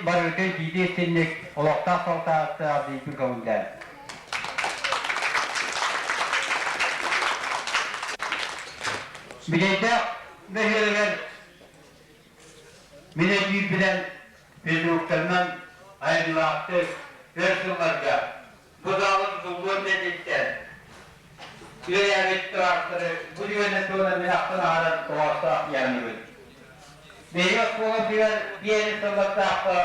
барыта итиитэ истинник олохтоох салтааттаах дииппин көҥүллээн. Бүтэйдээх бөһүөлэгэр мин өйдүүрбүнэн физруктарынан айымньылаахтык өр сылларга бу заалы тутуллуон инниттэн үөрээбит тракторы бу түгэнэ туһунан мин ахтан аһарар тоҕоостоох диэҥҥибин. Биһиги оскуолабытыгар биэни сыллардаахха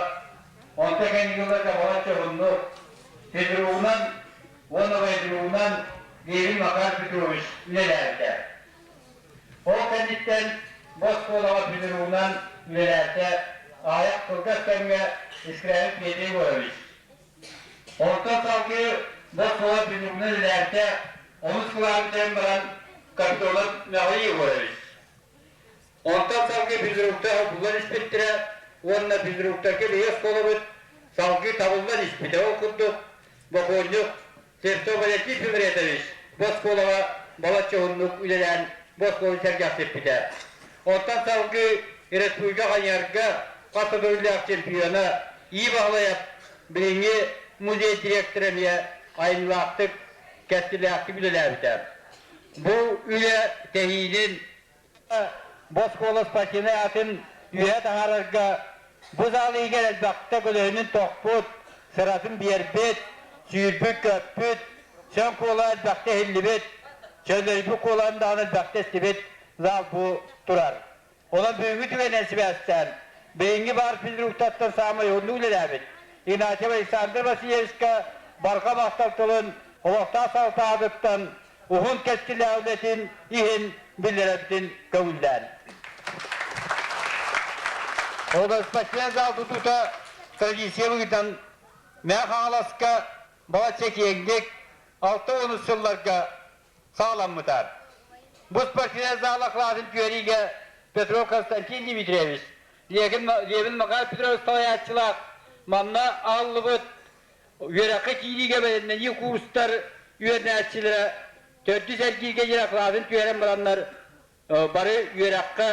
онто кэнники ыларга балачча уһуннук физругунан уонна военругунан Левин Макар Петрович үлэлээбитэ. Ол кэнниттэн бу оскуолаҕа физругунан үлэлээтэ аҕыйах кылгас кэмҥэ Искрявин Петр Егорович. Онтон салгыы бу оскуола физругунан үлэлээбитэ онус кылааһы бүтэрэн баран Капитонов Михаил Егорович. Онтон салгыы физруктар булан испиттэрэ уонна физруктарга биһиги оскуолабыт салгыы табыллан испитэ. Ол курдук бокуонньук Севцов Валентин Филаретович бу оскуолаҕа балачча уһуннук үлэлээн бу оскуоланы сэргэхсиппитэ. Онтон салгыы республика Хайыһарга хас да төгүллээх чемпиона И. Баһылайап билиҥҥи музей директора эмиэ айымньылаахтык, кэскиллээхтик үлэлээбитэ. Бу үлэ тэһиинин Бу оскуола спортивнай атын үөһэ таһаарарга бу зал иһигэр элбэхтэ көлөһүнүн тохпут, сыратын биэрбит, сүүрбүт-көппүт, сөҥ куола элбэхтэ иһиллибит, чөллөрүйбүт куолаһын даҕаны элбэхтэ истибит зал бу турар. Онон бүгүҥҥү түгэнинэн сибээстээн, билиҥҥи баар физруктартан саамай уһуннук үлэлээбит Игнатьев Александр Васильевичка барҕа махтал тылын олохтоох салалтаҕытыттан уһун кэскиллээх үлэтин иһин биллэрэбитин көҥүллээн. Спортсмен зал тутуута традиция быһыытынан Мэҥэ Хаҥаласка балачча киэҥник 60 сылларга саҕаламмыта. Бу спортсмен зала кылаасын түһэриигэ Петров Константин Дмитриевич, Левин Макар Петрович салайааччылаах манна аҕаллыбыт Үөрэххэ киириигэ бэлэмнэнии курстар үөрэнээччилэрэ төрдүс эргииргэ диэри кылааһын түһэрэн бараннар бары үөрэххэ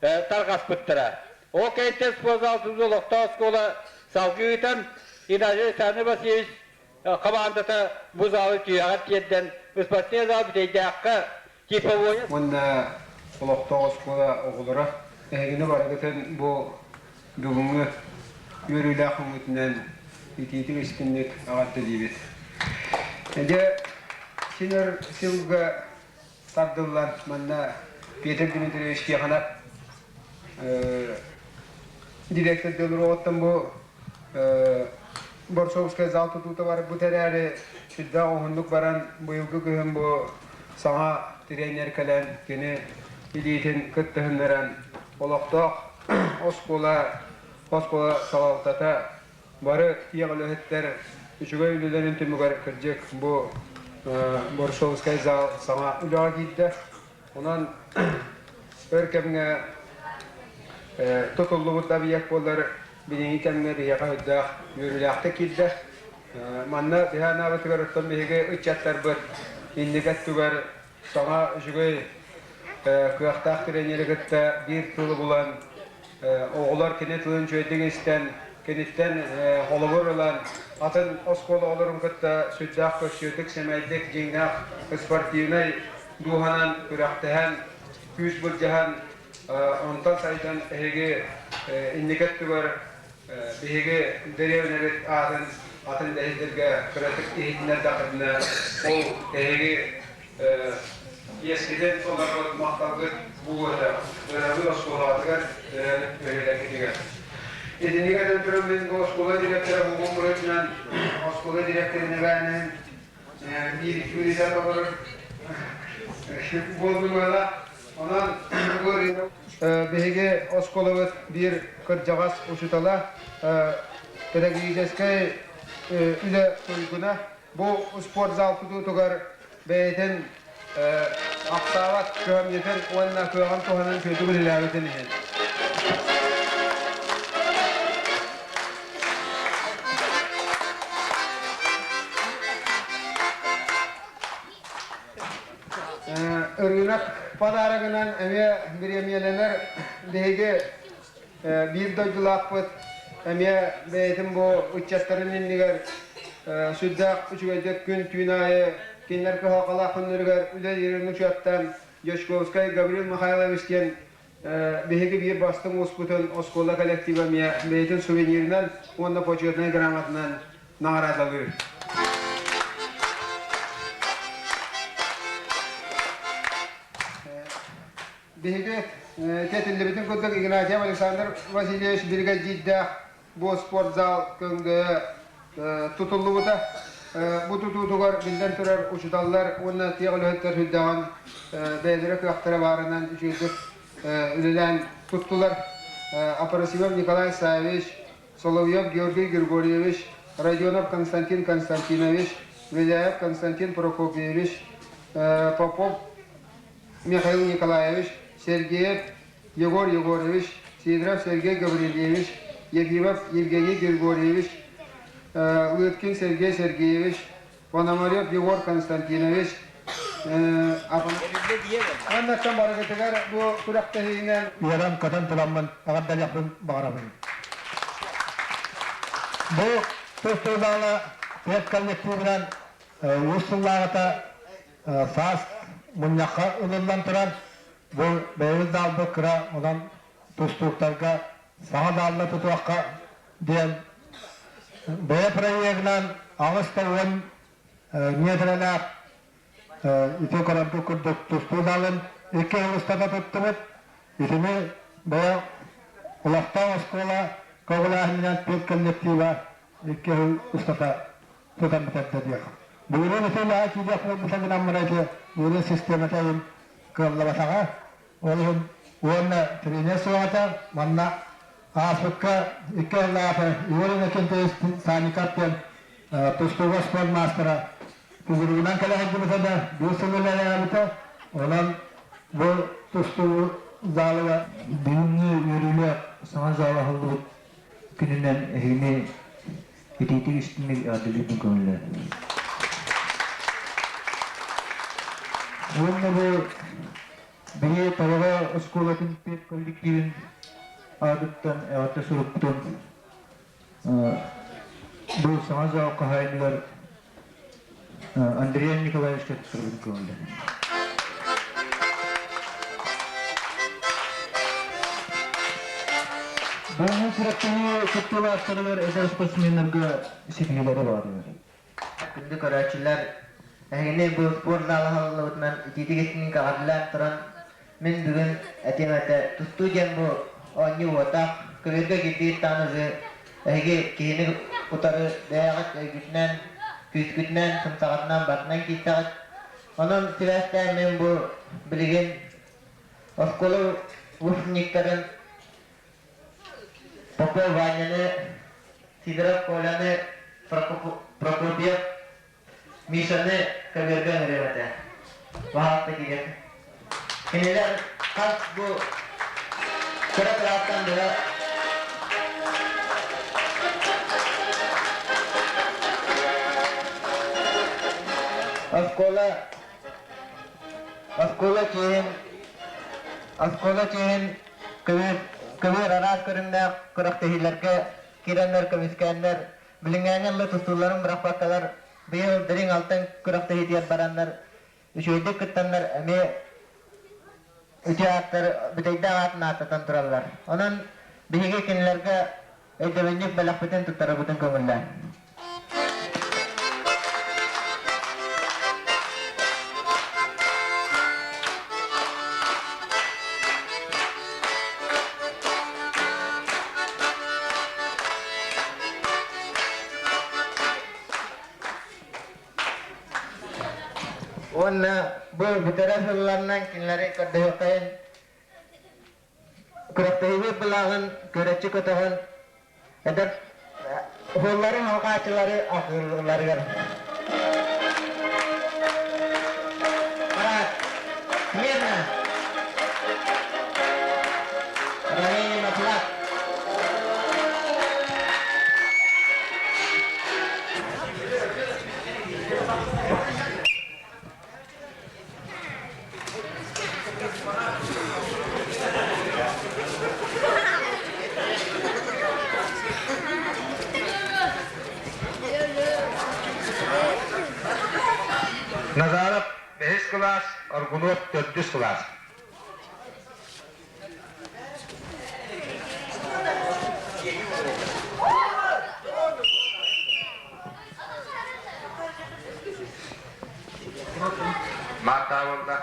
тарҕаспыттара. Ол кэнниттэн спортзал тутуу олохтоох оскуола салгыы ыытан Геннадий Александр Васильевич хамаандата бу залы түһэҕэр тиэрдэн спортивный зал Бүтэйдээххэ типовое Уонна олохтоох оскуола оҕолоро эһигини барыгытын бу бүгүҥҥү үөрүүлээх күҥҥүтүнэн итиитик истиҥник эҕэрдэлиибит. Дьэ, син өр сылга тардыллан манна Петр Дмитриевич Тихонов директор дылыруоҕуттан бу Борцовскай зал тутуута барбыт эрээри, сүрдээх уһуннук баран, быйылгы күһүн бу саҥа тренер кэлэн, кини илиитин кыттыһыннаран, олохтоох оскуола, оскуола салалтата бары тиэх үлэһиттэр үчүгэй үлэлэрин түмүгэр кырдьык бу Борцовскай зал саҥа үлэҕэ киирдэ. Онон өр кэмҥэ тутуллубут объект буоллар билиҥҥи кэмҥэ биһиэхэ өйдөөх үөрүүлээхтик киирдэ. Манна биһи анаабытыгар оттон биһиги ыччаттарбыт инники өттүгэр саҥа үчүгэй кыахтаах тренери кытта биир тылы булан оҕолор кини тылын үчүгэйдик истэн киниттэн холобур ылан атын оскуола оҕолорун кытта сүрдээх көрсүөтүк, сэмэйдик, дьиҥнээх спортивнай дууһанан күрэхтэһэн, күүс былдьаһан, онтон сайдан эһиги инники өттүгэр биһиги дэриэбинэбит аатын атын дэһилдэргэ кыратык иһитиннэрдэххитинэ, ол эһиги иэскитин толорбут махталгыт буолуо этэ төрөөбүт оскуолаҕытыгар, төрөөбүт бөһүөлэккитигэр. Итинник этэн туран мин бу оскуола директора буолуом быһыытынан оскуола директорын эбээнин биир күнүтэ толорор буоллум ыала. Онон биһиги оскуолабыт биир кырдьаҕас учуутала, педагогическай үлэ туйгуна бу спортзал тутуутугар бэйэтин ахсаабат кыһамньытын уонна кыаҕын туһанан үчүгэйдик үлэлээбитин иһин. Ырыынак подарогынан эмиэ бириэмийэлэнэр биһиги биир дойдулаахпыт. эмиэ бэйэтин бу ыччаттарын иннигэр сүрдээх үчүгэйдик күн-түүн аайы кинилэр кыһалҕалаах күннэригэр үлэлиирин учуоттаан Дьячковскай Гаврил Михайлович диэн биһиги биир бастыҥ ууспутун оскуола коллектива эмиэ бэйэтин сувенирынан уонна почетнай грамотанан наҕараадалыыр. Биһиги тэтиллибитин курдук Игнатьев Александр Васильевич биригэдьиирдээх бу спортзал көҥдөйө тутуллубута. Бу тутуутугар биллэн турар учууталлар уонна тыа үлэһиттэр сүрдээҕин бэйэлэрэ кыахтара баарынан үчүгэйдик үлэлээн туттулар. Апарасимов Николай Саввич, Соловьев Георгий Григорьевич, Родионов Константин Константинович, Беляев Константин Прокопьевич, Попов Михаил Николаевич, Сергеев Егор Егорович, Сидоров Сергей Гаврильевич, Ефимов Евгений Григорьевич, Лыткин Сергей Сергеевич, Пономарев Егор Константинович, Аннаттан барыгытыгар бу күрэхтэһиинэн үөрэн-көтөн тураммын эҕэрдэлиэхпин баҕарабын. Бу тустуу пед коллективынан үс сыллааҕыта саас мунньахха ылыллан туран бу бэйэбит даалбыт кыра онон тустууктарга саҥа даалла тутуохха диэн бэйэ проегынан 80 миэтэрэлээх ити көрөргө курдук тустуу даалын икки сыл устата туттубут. Итини бэйэ олохтоох оскуола көҕүлээһининэн пед коллектива икки сыл устата тутан бүтэрдэ диэх. Былырыын ити үлэҕэ киириэх буолбута гынан баран ити былырыын систиэмэтэ иһин кыаллыбатаҕа. Ол иһин уонна тренер суох этэ. Манна ааспыкка икки сыллааҕы Егор Иннокентьевич Санников диэн тустууга спорт маастара физругунан кэлэ сылдьыбыта да биир сыл үлэлээбитэ. Онон бу тустуу залыгар Бүгүҥҥү үөрүүлээх саҥа зал аһыллыбыт күнүнэн эһигини итиитик истиҥник эҕэрдэлиирбин көҥүллээ. Уонна бу биһи Табаҕа оскуолатын педколлективин аатыттан эҕэрдэ сурукпутун бу саҥа зал хаһаайыныгар Андрей Николаевичка туттарбытын көҥүллээ. Бу күрэхтэһии кыттыылаахтарыгар эдэр спортсменнарга ситиһиилэри баҕарылар. Күндү көрөөччүлэр, эһигини бу спорт зала аһыллыбытынан итиитик истиҥник эҕэрдэлээн туран, мин бүгүн этиэм этэ, тустуу диэн бу оонньуу уотаах, көбүөргэ кирбиир таанызы эһиги киһини утары бэйэҕит өйгүтүнэн, күүскүтүнэн, сымсаҕытынан барытынан киирсэҕит. Онон сибээстээн мин бу билигин оскуола выпускниктарын Попов Ваняны, Сидоров Коляны, Прокопьев Мишаны көбүөргэ ыҥырыам этэ. Баһаалта киирэн. Кинилэр хас бу кыра кылаастан быһа оскуола оскуола чиэһин оскуола чиэһин көбүөр көбүөр араас көрүҥнээх күрэхтэһиилэргэ киирэннэр көмүскээннэр билиҥҥээҥҥи ылла тустууларын бырахпаккалар быйыл дириҥ алтан күрэхтэһиитигэр бараннар үчүгэйдик кыттаннар эмиэ үтүө ааттар бүтэйдээх аатын ааттатан тураллар. Онон биһиги кинилэргэ өйдөбүнньүк бэлэхпитин туттарабытын көҥүллээн. Уонна бу бүтэрэр сылларынан кинилэри көрдөһүөххэйин күрэхтэһиибит былааҕын көрөччү көтөҕөн эдэр уолларын алҕааччылары аҕыылларыгар Парад! Смирно! Равнение на флаг! Назаров бэһис кылаас, Аргунов төрдүс кылаас. Маата буолла.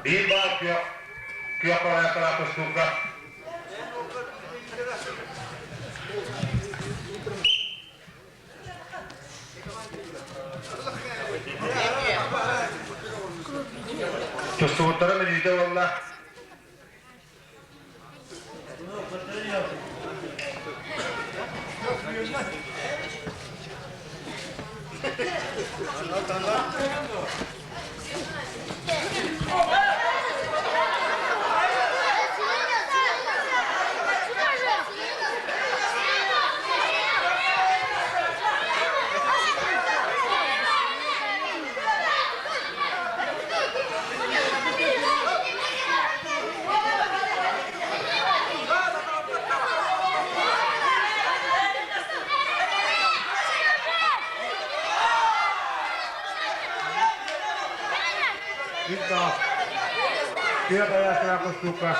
Биир баар күөх, күөх барааттара тустууга. Тустубуттара мүнүүтэ буолла. Тыа хайаатыгар кустуукка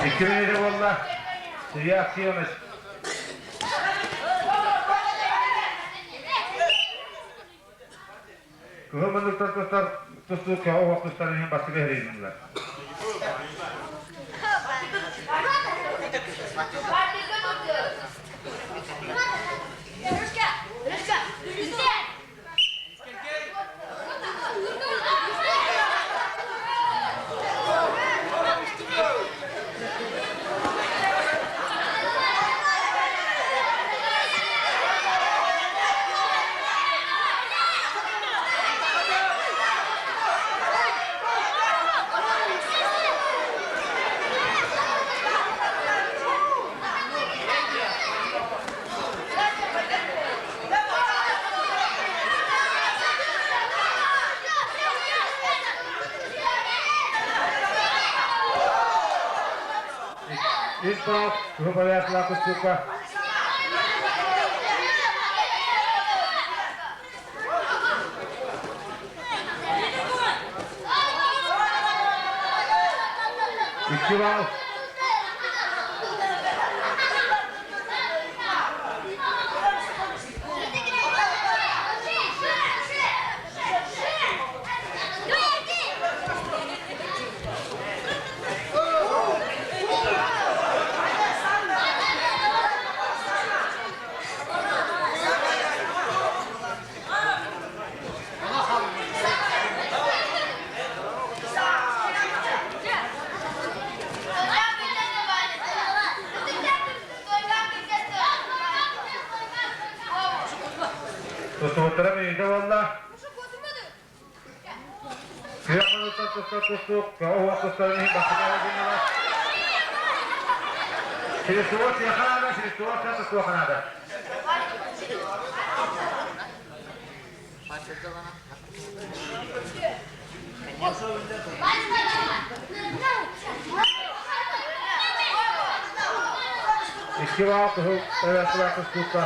Икки мүнүүтэ буолла. Илья Аксенович. Кыһыл мындыктар тустар тустуу көҕө уох тустарын иһин бастакы иһирийдилэр. Үс бал, Рубовяк Лапустука. Икки бал. Тустубуттара мүнүүтэ буолла. Күөх муннуктан тустар тустуук, көҕө уох тустарын иһин бастакы гыннылар. Христос сиэхэ наада, Христос тустуохха наада. Икки баал кыһыл эвэсилээх тустуукка.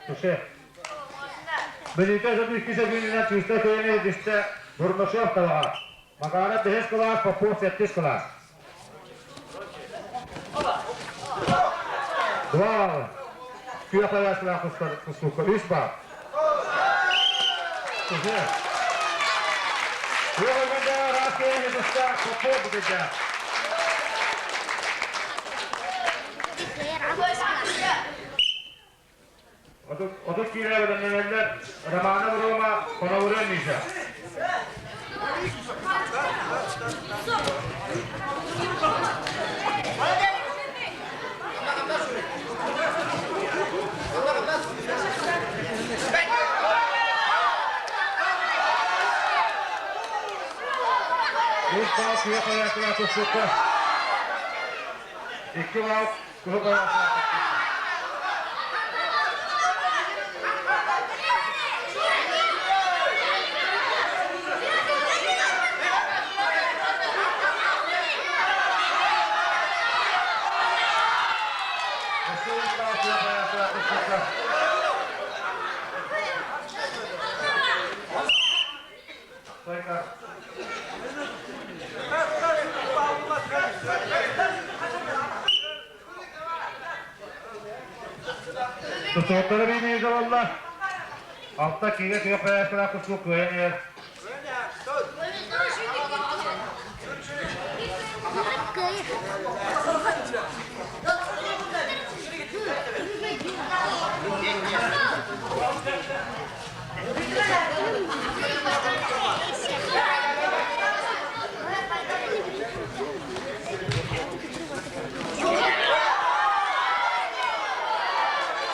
Туше. Бүлүүтэ 32 сөгүүнүнэн кыыста көйөнө үгүстэ Бурнашов талаҕа. Макаров бэһис кылаас, Попов сэттис кылаас. Два балла. Күөх авиациялаах тустуука үс балл. Туше. Күөх өлгөндө ыраас киһи туста Попов бүтүрдэ. Отут киилэ бэлэмнэнэллэр Романов Рома, Коновурен Миша. күйэ хайаатыгар тустукка. Икки бал кыһыл хайаатыгар. Өссө үс бал күйэ хайаатыгар тустукка. Тутуоттара биинийгэ буолла. Алта киилэ күөх бэйээскэлээх тустуу кыайан иһэр.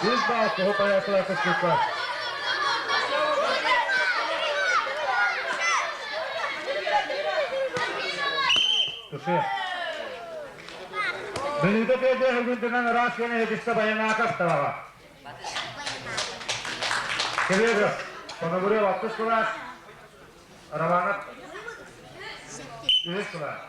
Үс баал кыһыл бэйээскэлээх тустуука. Туше. Бүлүүтэ тиэрдэ үрдүнэн ыраас киэн эһитистэ Баянааков табаҕа. Кириллов, Пономарев алтыс кылаас, Романов үһүс кылаас.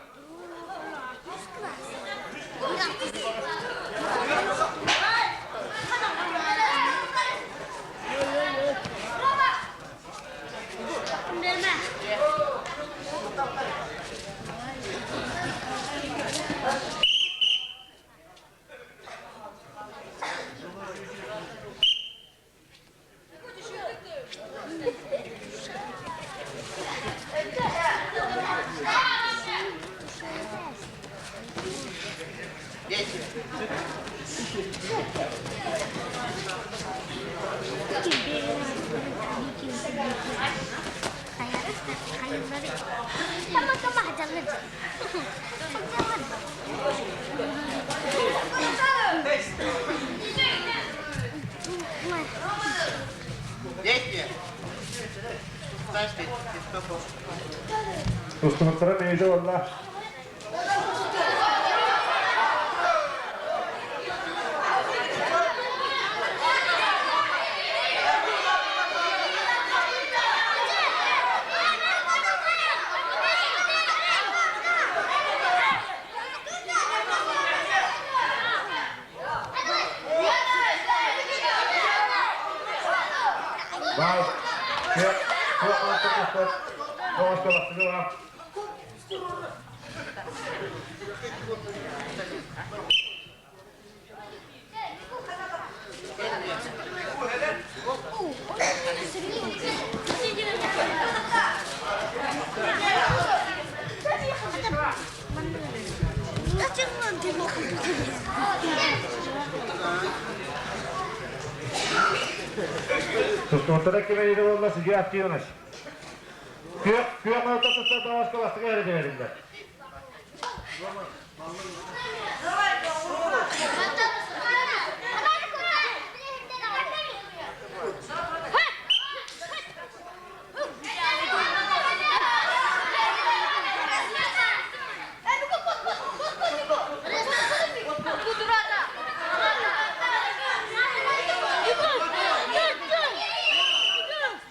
Тустубуттара миэдэ уолла. Баал, күөх, күөх оҥостор оҥостор Тустууттара кимэ буолла судья активность. Күөх күөх орто тустар баҕаска бастакы эрэ дэбэриллэр.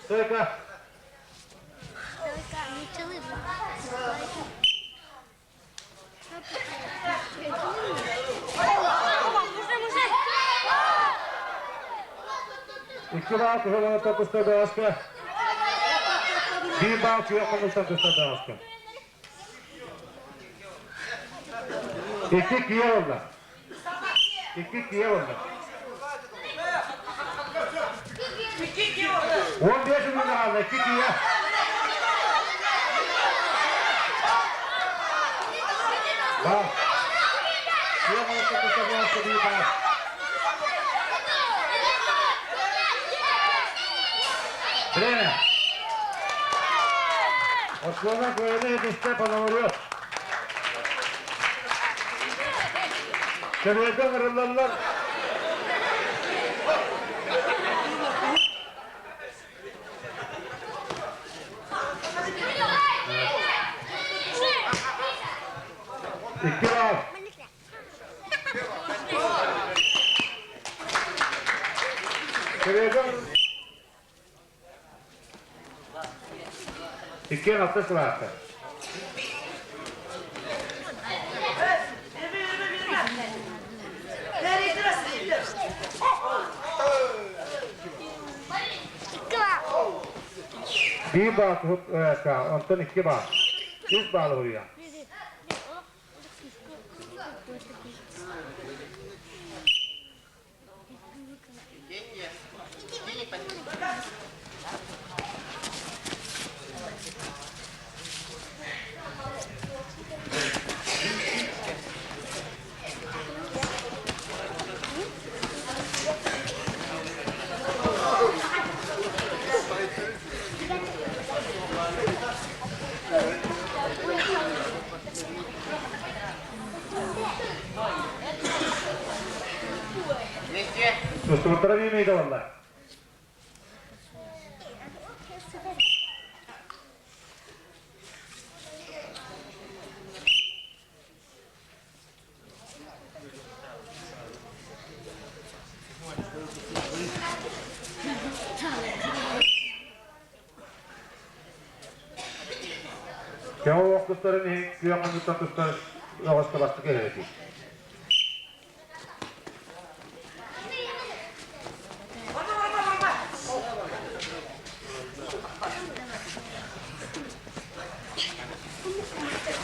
Стойка! Икки баал кыһыл оҥотто туста даҕаска. Биир баал күөх хомустан туста даҕаска. Икки киэ буолла. Икки киэ буолла. 15 минут хаалла, икки киэ. Баар. Күөх оҥотто туста даҕаска биир баал. Время. Оскуола кыайыны ситистэ Пономарев. Көбүөргэ ыҥырыллаллар. Иккиэн алта сылаата. Биир баал онтон икки баал. Үс баал уһуйа. Тустубуттара биимейде валла. Кео охтустарын иһин күөх анныттан тустар оҕосто бастакы эһэти.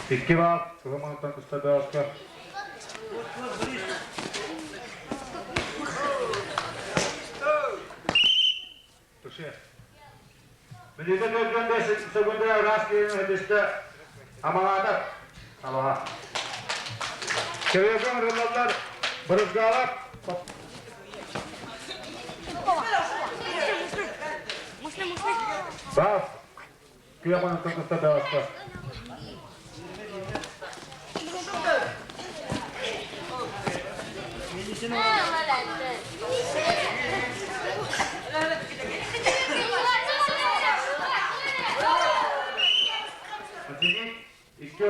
Икки баал, кыһыл тустар бөҕөскө. Туше. Билиитэ төрдүөн секунда ыраас киһини өтүстэ амалаата. Абаҕа. Кэбиэкэн ырыллаллар Брызгалап. Бас. Күөх кытта даҕаста. Икки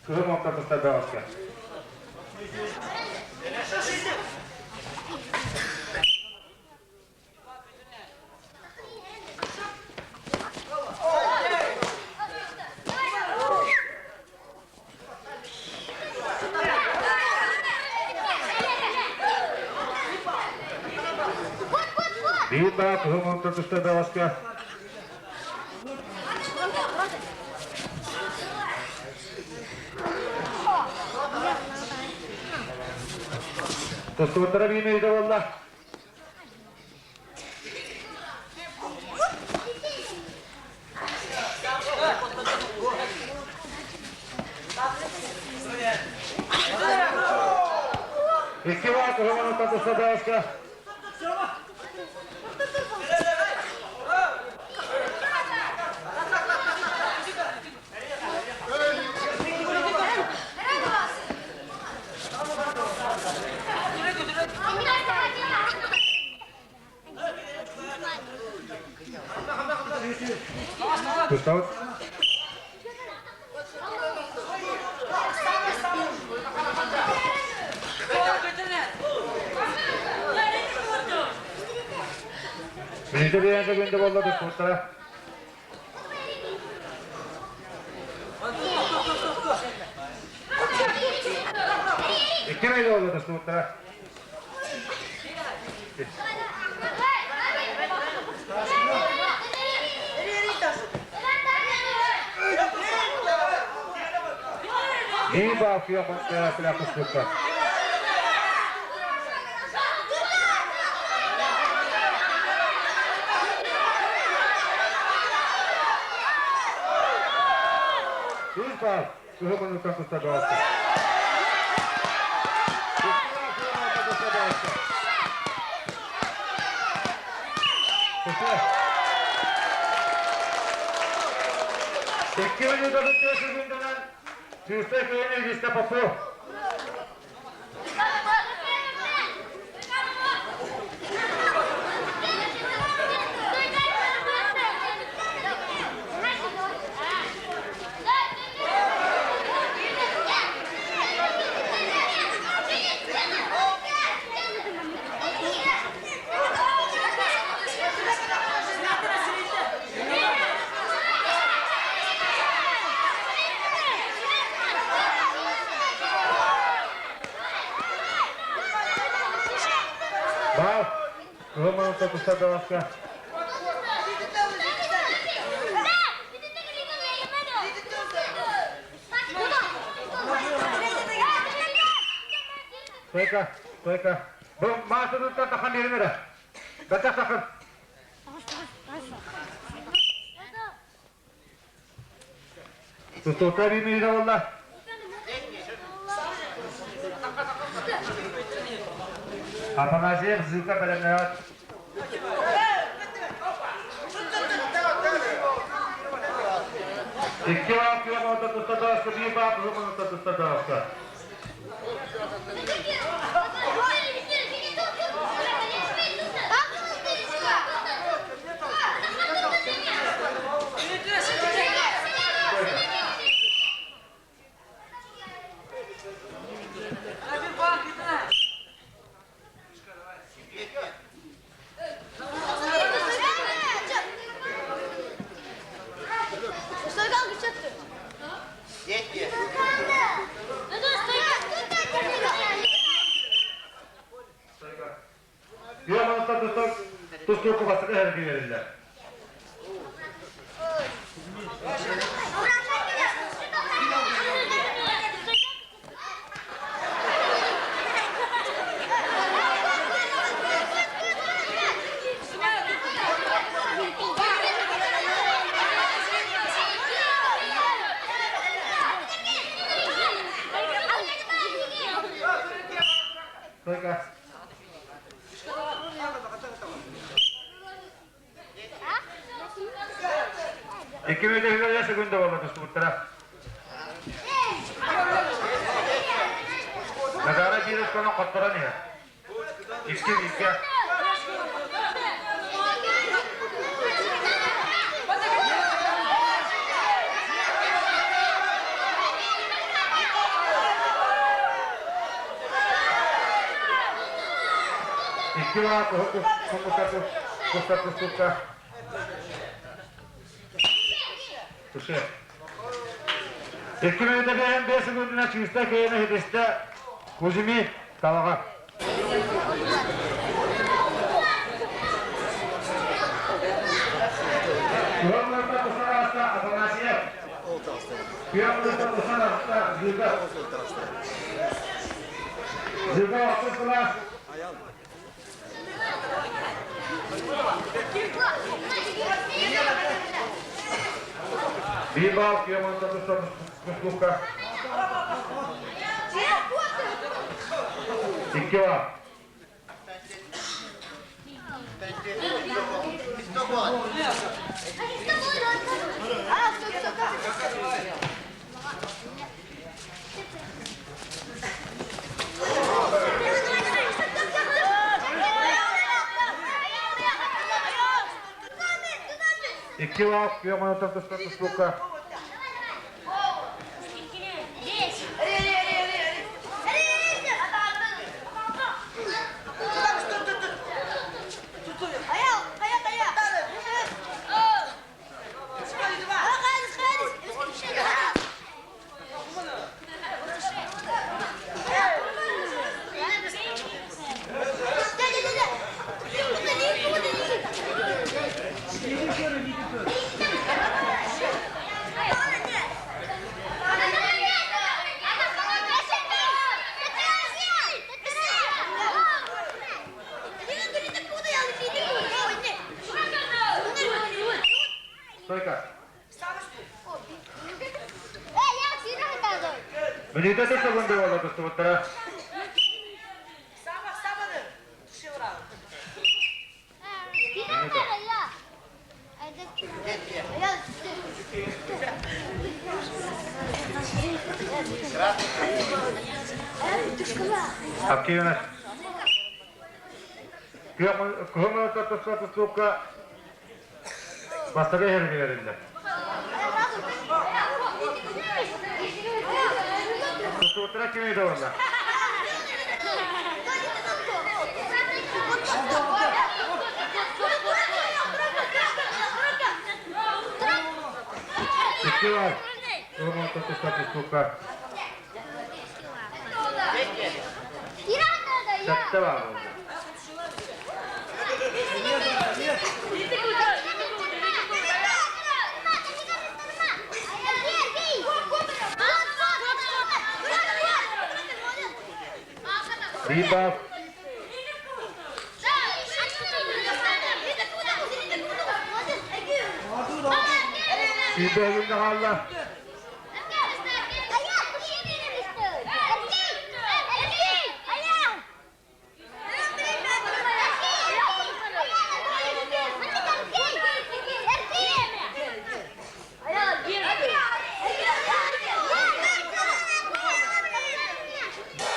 кыһым ортотуттан даҕаска. Биир баа кыһыл ортотуттан даҕаска. Тустубуттара биир өйдө буолла. Икки баа кыһыл ортотуттан даҕаска. Тустабыт. Билите биэрэн күндэ буолла тустубуттара. Икки мейле буолла тустубуттара. Биир баал күөх тустубуттар. Үс баал кыһыл муннуктан тустар баҕаска. Икки минута бүттүө секундунан Чистай кыйын илгистэ Попов. Бал. Кыһыл манта туста даҕаска. Стойка, стойка. Бу маасыдыттан тахан биэрин эрэ. Бэтэх тахын. Тустууктар биир буолла. Афанасьев Зыка бэлэмнээх. Икки баал күөх оҕото туста таҕыста, биир баал кыһыл оҕото туста таҕыста. Тустууку бастакы эһэрги бериллэр. Только. Икки мүнүүтэ секунда буолла тустубуттара. Назара Кировсканы хотторон иһэр. Икки бииргэ. Икки баа куһу Туше. Икки мүнүүтэ биэрэн биэс секундuna чыыста киһини хитистэ Кузьми Талаҕа. Күөх тусан ааста Афанасьев. Күөх тусан ааста Зыков. Зыков алтыс кылаас. Биир баал Киомонта тустукка. Икки баал. Икки баал Киомонта тустукка. Стойка. Мүнүүтэ секунда буола тустубуттара. Активно. Кыһыл тустуукка бастакы иһэргэ бериллэр. Тустууттара кими да Икки бар. Кыһыл туста тустуукка. Сэттэ бар. Биир Сүүрбэ күн хаалла.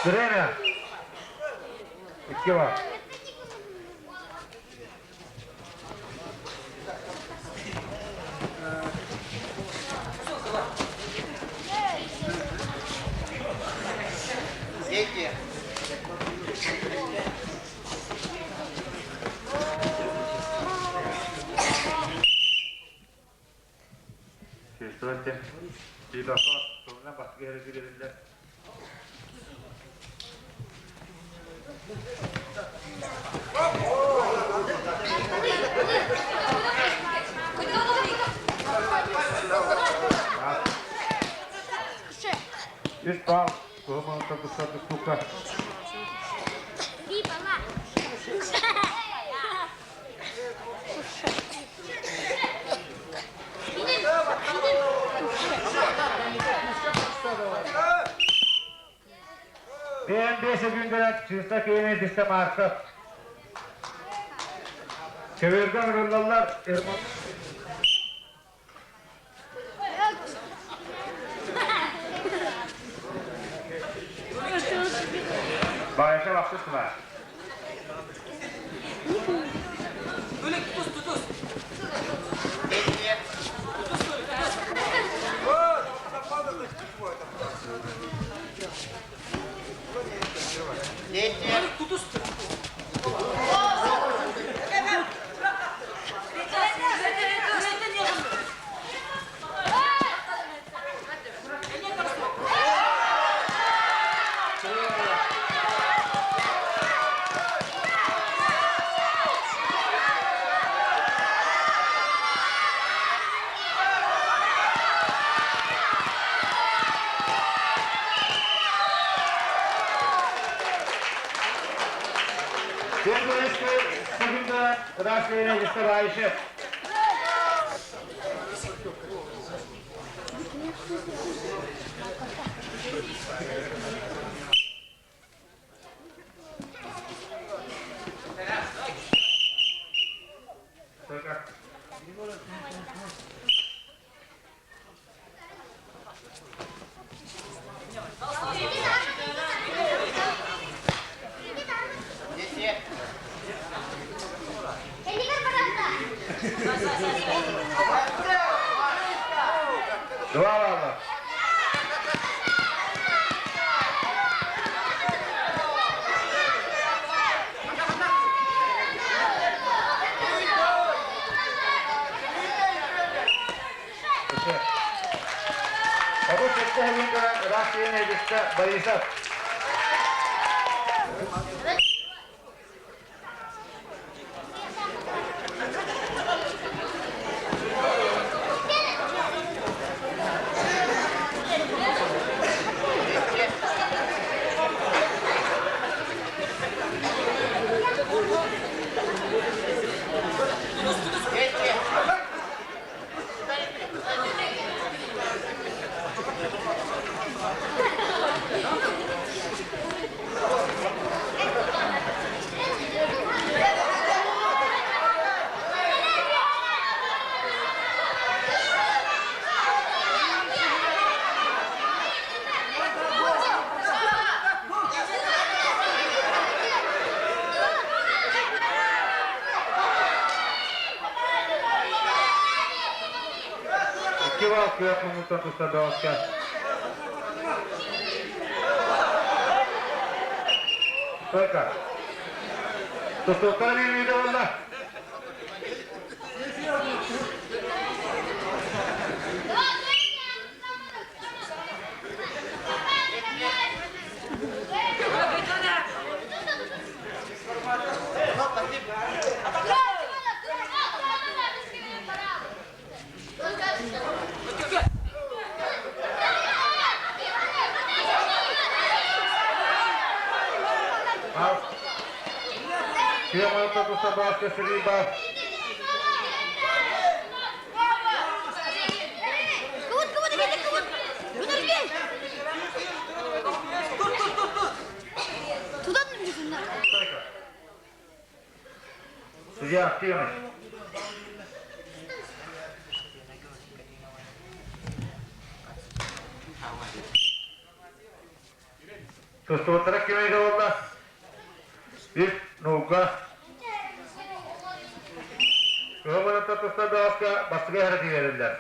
Время. Икки бар. Сүүстүбэттэн Биитафа тылынан бастакы эрэ Үс баал туһу тустар тустуука. Бэйэн секундынан чыста киэни түстэ Марков. Көбүөргэ ырыллаллар. Байша бахсыз кыла. Секунда Раслина Байшев. Два балла. Абы сетте хәлинде Раслина Борисов. Икки балл күөх муҥуттан тустар бөҕөскө. Стойка. Тустууктар биир буолла. Күөх орто туста бааска сырыы баар. Судья активность. Тустубуттара кимигэ буолла? Үс нуука. Кыһыл барытта тустар бөҕөскө бастакы эһэрэ тиийэриллэр.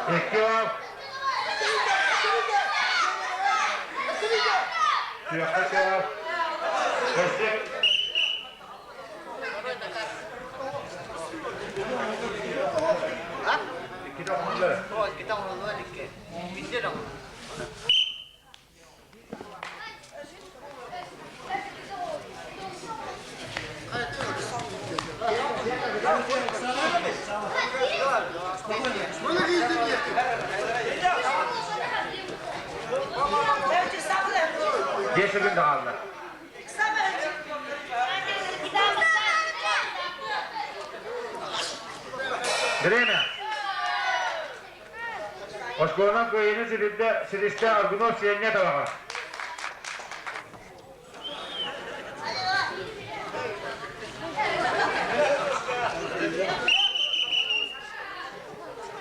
Икки ол. Күөххэ күөх. Өссө Иккитэ оҥоһуллар. Иккитэ оҥоһуллар икки. Биирдэ оҥоһуллар. Десять секунд хаалла. Время. Оскуоланан кыайыыны ситистэ, ситистэ Аргунов Сиэнньэ табаҕа.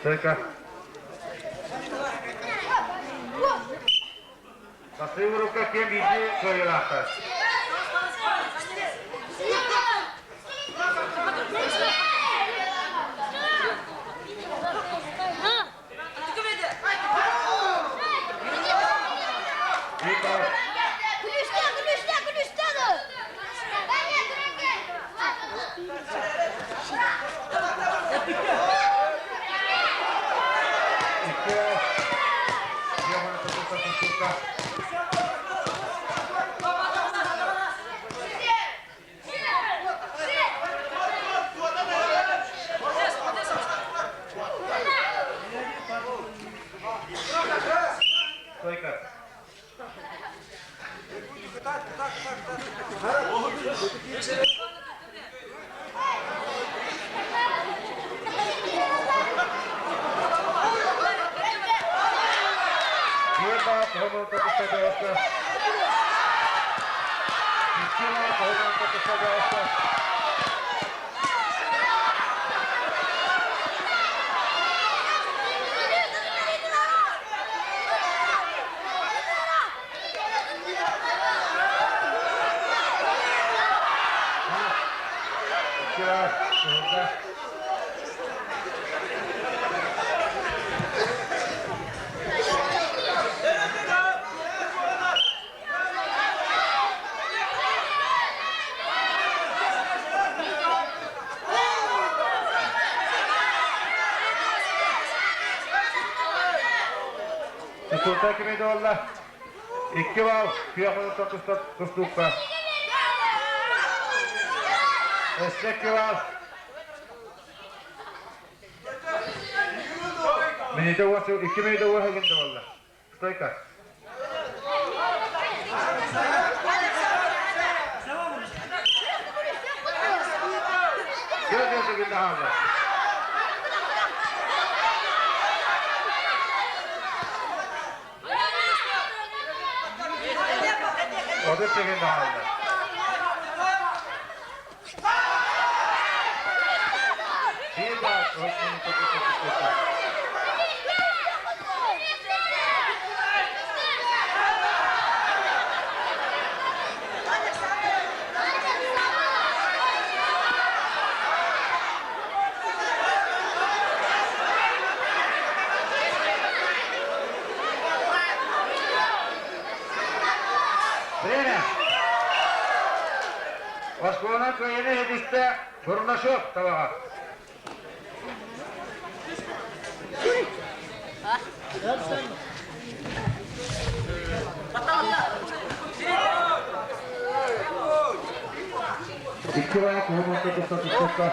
Только. Бастыҥ урукка ким биирдии кыайыылаахтар. Стойка. Тустуута кими буолла? Икки бал күөх олохто тустуукка. Өссө икки бал. Минутэ уос, икки минутэ уос гында буолла. Стойка. Gel gel гында хаалла. 30 секунд хаалла. Биир бал. Время. Оскуоланан кыайыыны ситистэ Бурнашов табаҕа. Икки баҕа куһун уонна туста тустукка.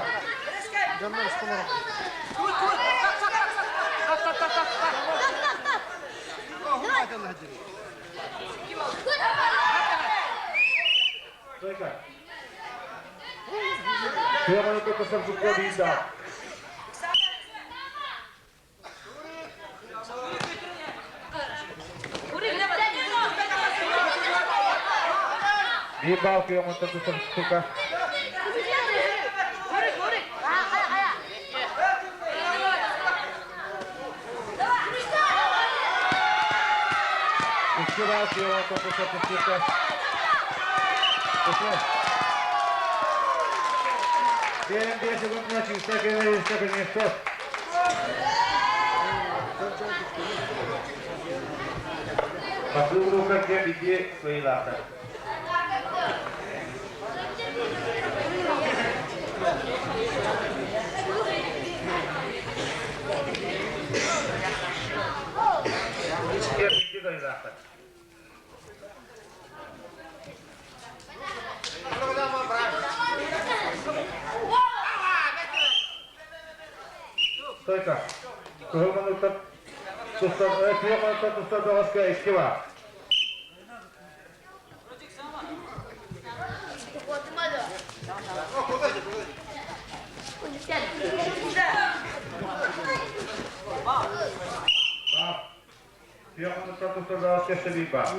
Биир баал күөх онтон тука. Икки баал күөх онтон тука. Биэрэн биэс секундна чыыста кэлэ Кузнецов. Басылука кем иди кыйылаата. Кем иди кыйылаата. Стойка. Кыһыл манныктар тустар, күөх манныктар тустар бөҕөскө икки баар. Баар. Күөх манныктар тустар бөҕөскө өссө биир баар.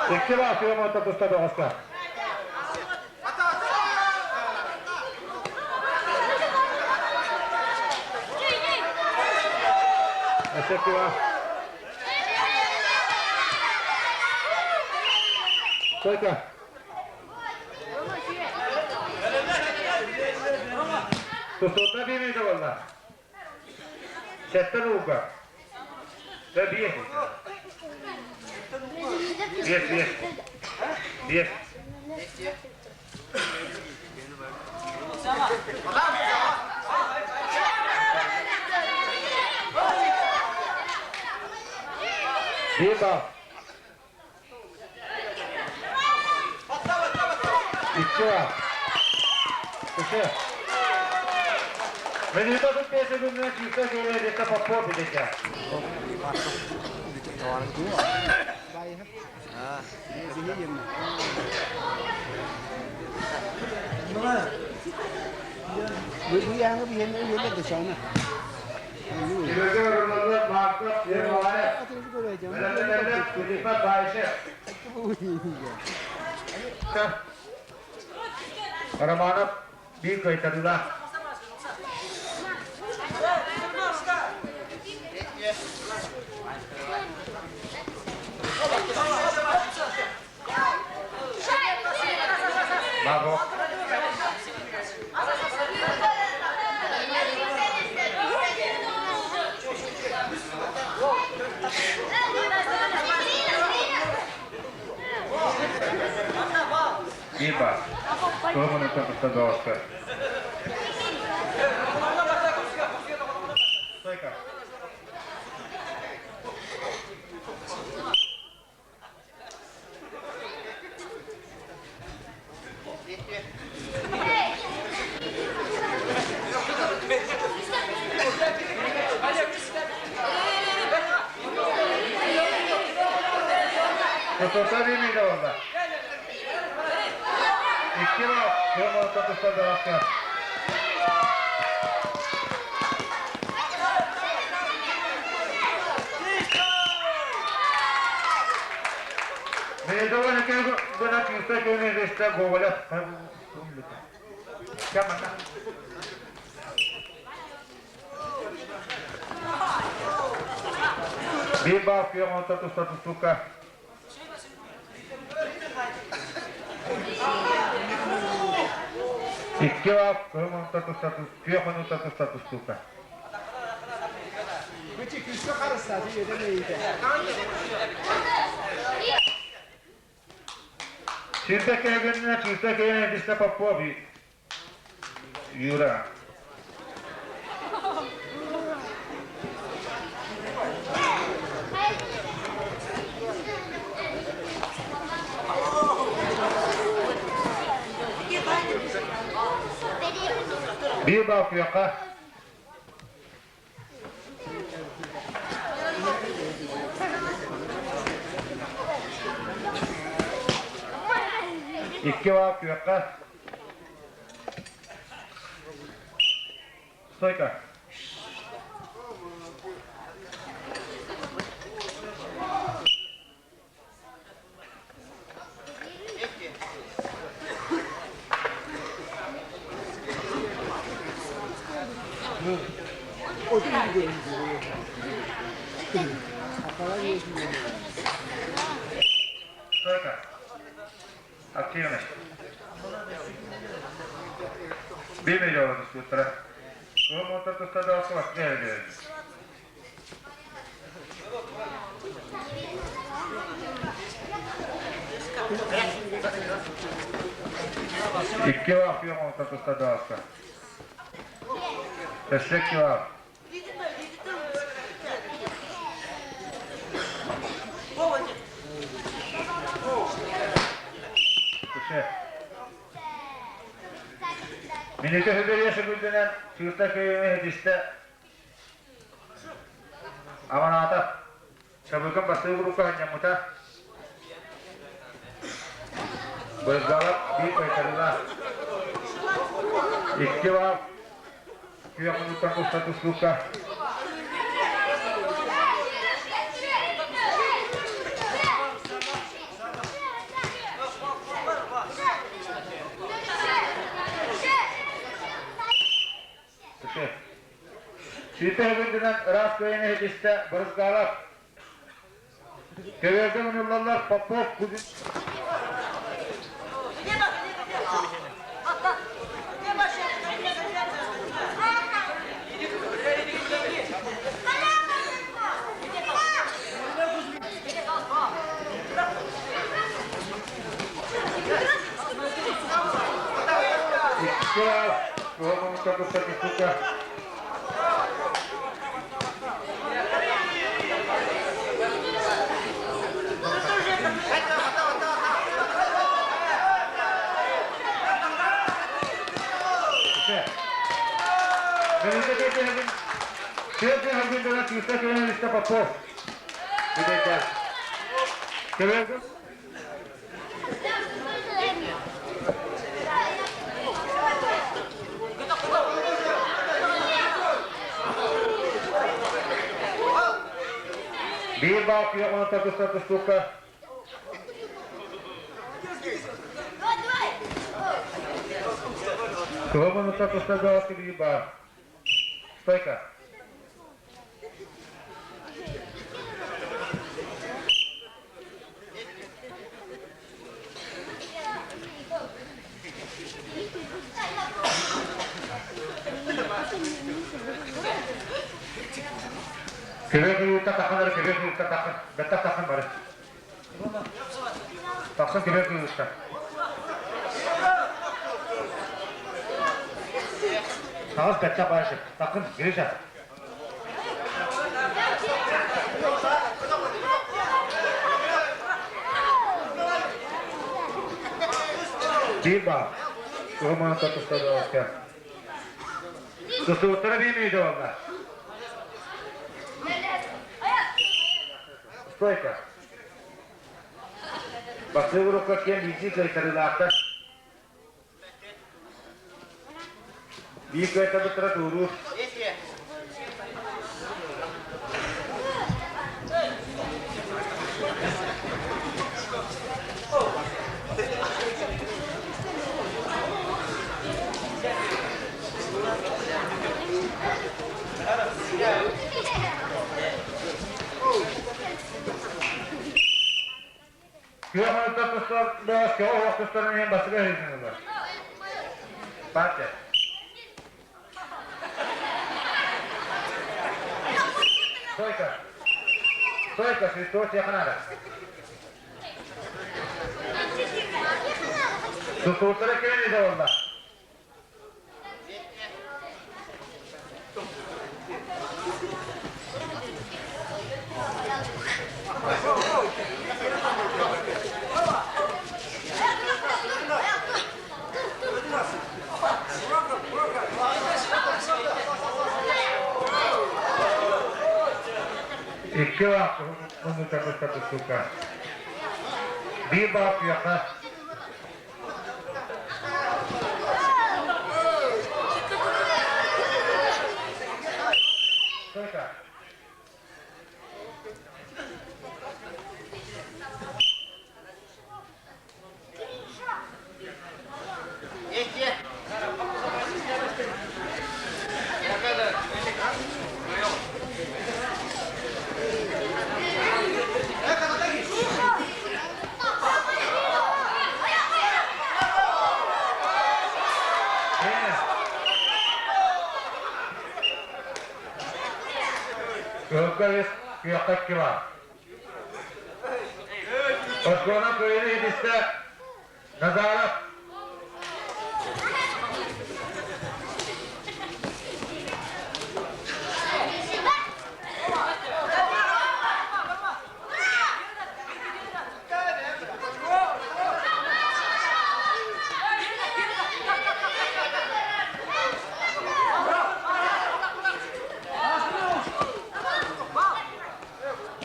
Икки баас уон туста бөҕөстө. Өссө Стойка. Тустуута биир буолла. Сэттэ нуука. Дэ биэс. Биэс, биэс. Биэс. Биир бал. Икки бал. Үчү. Минута 45 секундына чисто келе Попов идете. Романов биир кыайтарыылаах. Браво! Биир баар. Туох онуттан тутта доҕостор. Стойка. Тутта биир буолла. Икки бал. Туох онуттан тутта доҕостор. Гына кыыста көмөлөстө Гоголев. Биир баал күөх онто туста тустуука. Икки баал күөх онто туста күөх онто туста тустуука. Сүүрбэ кэһэгиннэ чыыста кэйэн этистэ Попов Юра. Биир бал күөххэ. Икки бал күөххэ. Стойка. Стойка. Активность. Bir milyon tuttara. Кыл тустадаасы вакыт Икки вафия онта тустадаасы. Өссө икки. Минүтэ хүбэриэ сүгүлдэнэн сыырта көйөмө хетистэ Аманаата Сабыкын бастыы группа ханньаммыта. Бырызгалап биир кайтарыла. Икки баал күөх минуттан туста тустуукка. Сүүтэ өгүндүнэн ыраас кыайан иһитистэ Бырызгалап. Көбүөргэ муннуллаллар Попов Кузин. Икки Туга. Попов. Биир бал күөх онто туста тустукка. Кылымын туста галасы биир бал. Стойка. Кебек уютта таханар, кебек уютта тахан, бетта тахан бары. Тахсан кебек уютта. Тағыз бетта барышып, тақын, Гриша. Биир баар. Туһумаан тустадыалка. Тустууттара биир болла. Стойка. Бастыы урукка киэн биирдии кыайтарыылаахтар. Биир кыайтарбыттара тууруур. Күөх муннуктар тустар бөҕөс көҕө оһох тустарын иһин бастакы ыһыытынылар. Партия. Стойка. Стойка, свисток всех надо. Тустууттара кэлэн иһэ буолла. Икки баах муннута кытта тустуука. Биир баах күйэхэ. Стойка. Кыһылга үс, күөххэ икки баар. Оскуола кыайыыны ситистэ Назаров.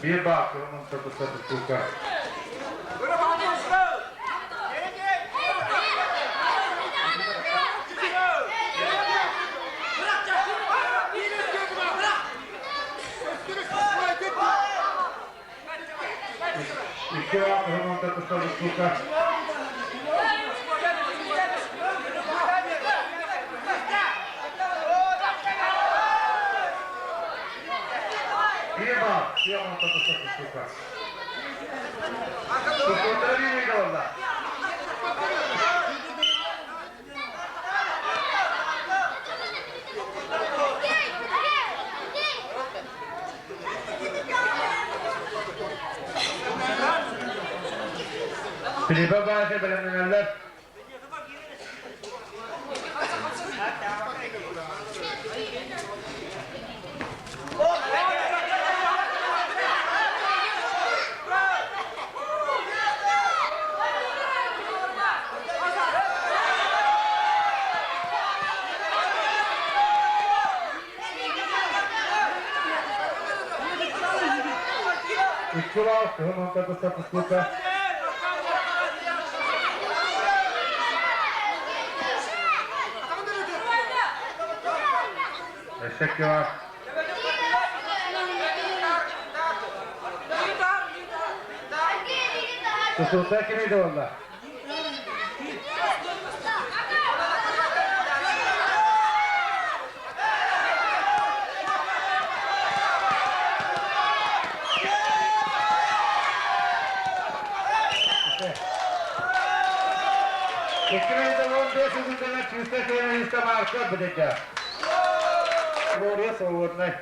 Биир баах кыһын тутта тустуука. Икки баах кыһын тутта тустуука. Биир баах, сука. Тустууттара Филиппа Баша бэлэмнэнэллэр. Икки бал, кыһын онта туста тустуука. Өссө икки бал. Тустуута кимий да буолла? 215 секундана чисто финалиста Марка Бедека. Глория свободная.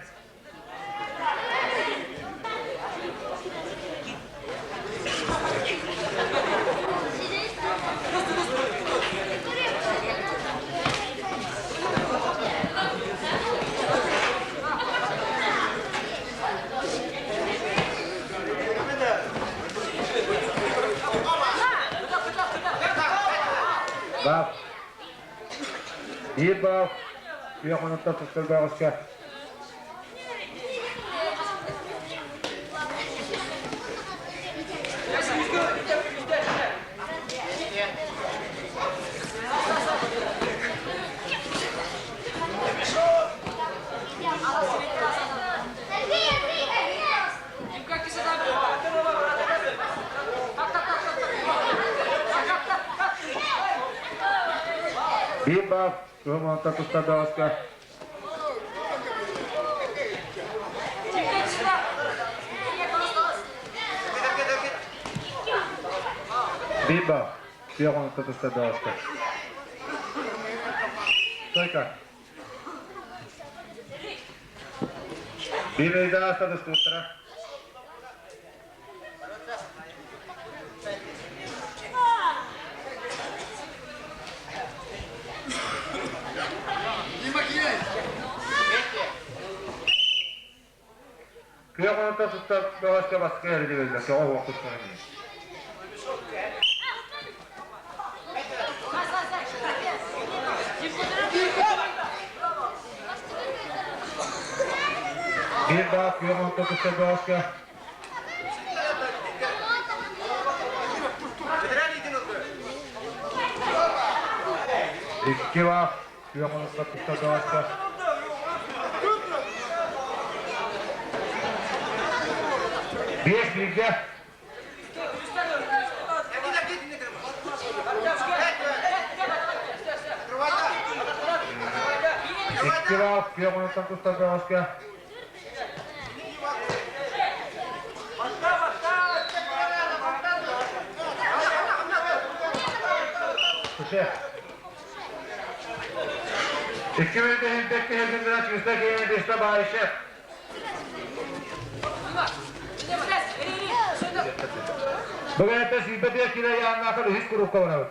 Баав. Биир баав. Күөх онуттан тустар бөҕөскө. Биир баав. Күөх онуттан тустар бөҕөскө. Биир баав. Күөх онуттан тустар бөҕөскө. Стойка. Биир ыйда ааста тустубуттара. Күөх онто туттар бөҕөскө баска эрдибиллэр, көҕө уох туттар Биир баа күөх онто туттар бөҕөскө Икки баа күөх онто туттар бөҕөскө Биэс бииргэ Икки баал күөх онуттан тустар бөҕөскө. Туше. Икки мүнүүтэ иһирдэкки иһирдиннэрэ чыыста киһини биста баайшев. Бүгүн эттэ сүүрбэ кило яаннаахар үһүс курукка барабыт.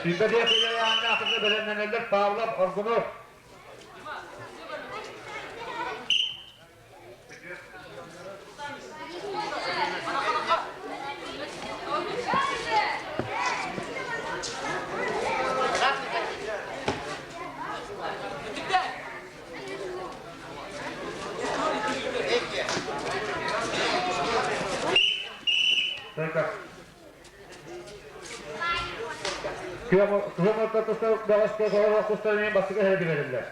Сүүрбэ кило яаннаахарга бэлэмнэнэллэр Павлов, Аргунов. Бастакы берилер.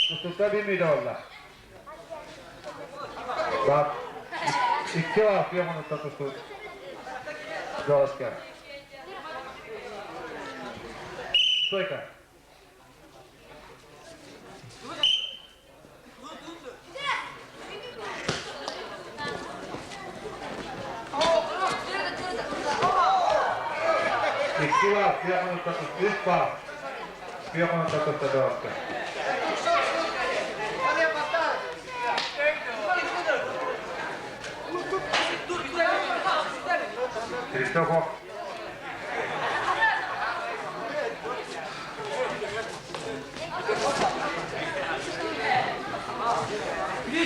Тустуута биир мүнүүтэ буолла. Баар. Икки баар күөх онуттан тустуу. Доҕоска. Стойка. Икки баар күөх онуттан тустуу. Үс баар. Күөх онуттан тустуу доҕоска. Христофор.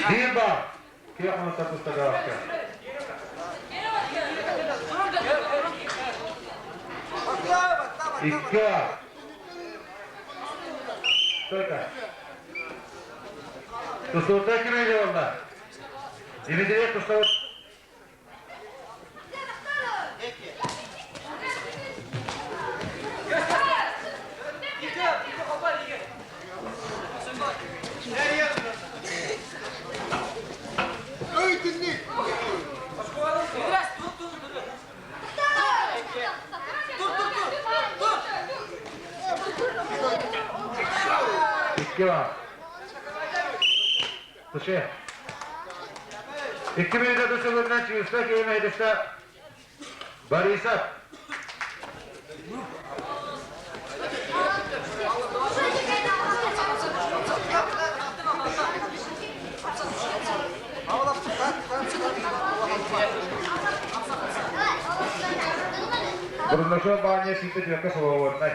Биир баар. Күөх онуттан тустуу доҕоска. Икки баар. Стойка. Тустуута ким буолла? Дмитрий тустубут. Икки баар. Туше. Икки мүнүүтэ тусулунна чыыста киэмэйдиста Борисов. Бурнашов Баня сүүтэ түөккэ свободнай.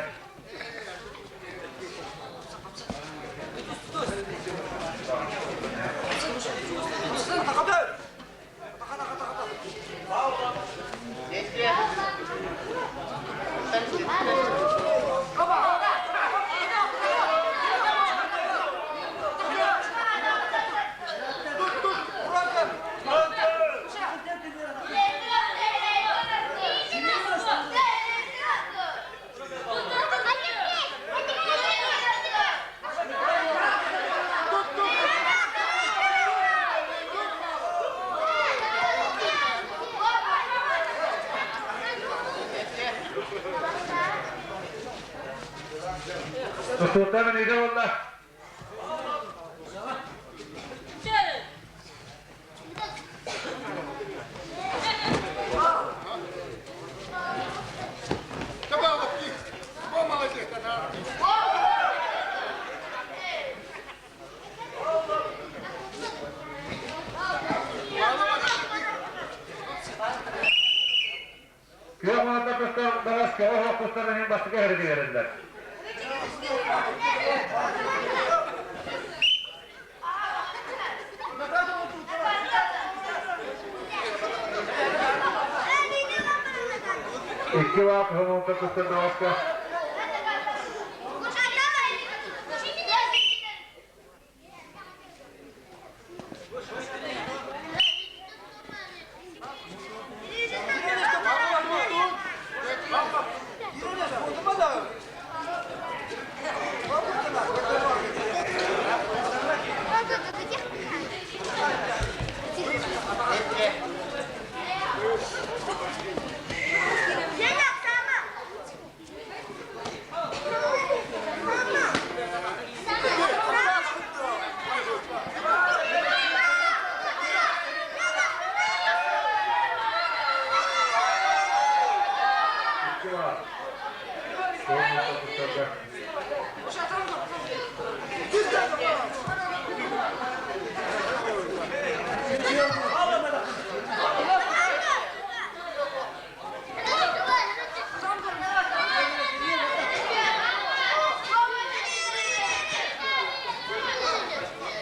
Тустууттан мүнүүтэ буолла. Кыһыл тустар балас көҕө оһох тустарын иһин бастакы эһэрги берэллэр. Икки лаах кыһыл тустар баласка.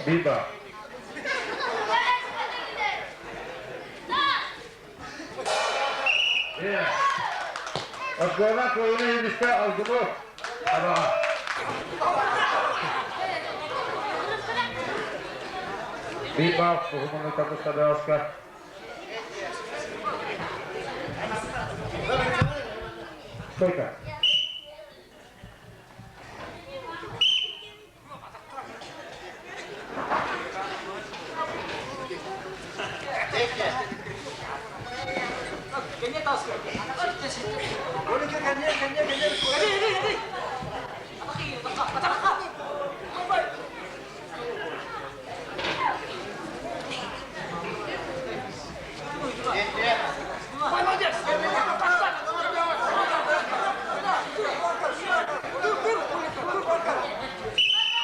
Биба. Оскуола куойуна иһинистэ алгыбы абаҕа. Биба куһумуну табыстадааска. Сколько?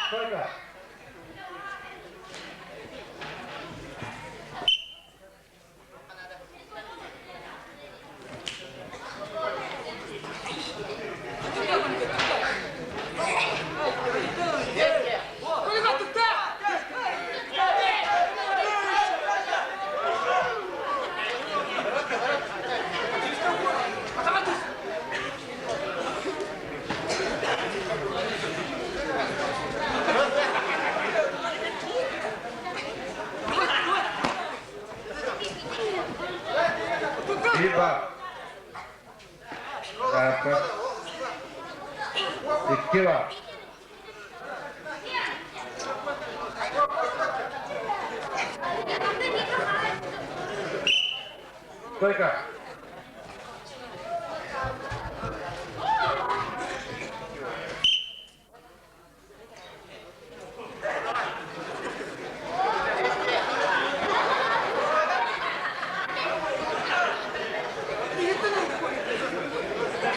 Сколько? Биба. Запад. Иккила. Сколько?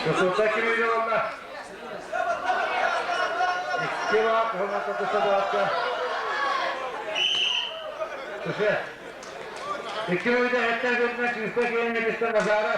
Высота Кирилловна. Иккила, Курмата Туше. Икки үйде әттен көтіне чүсті келін етістен базары.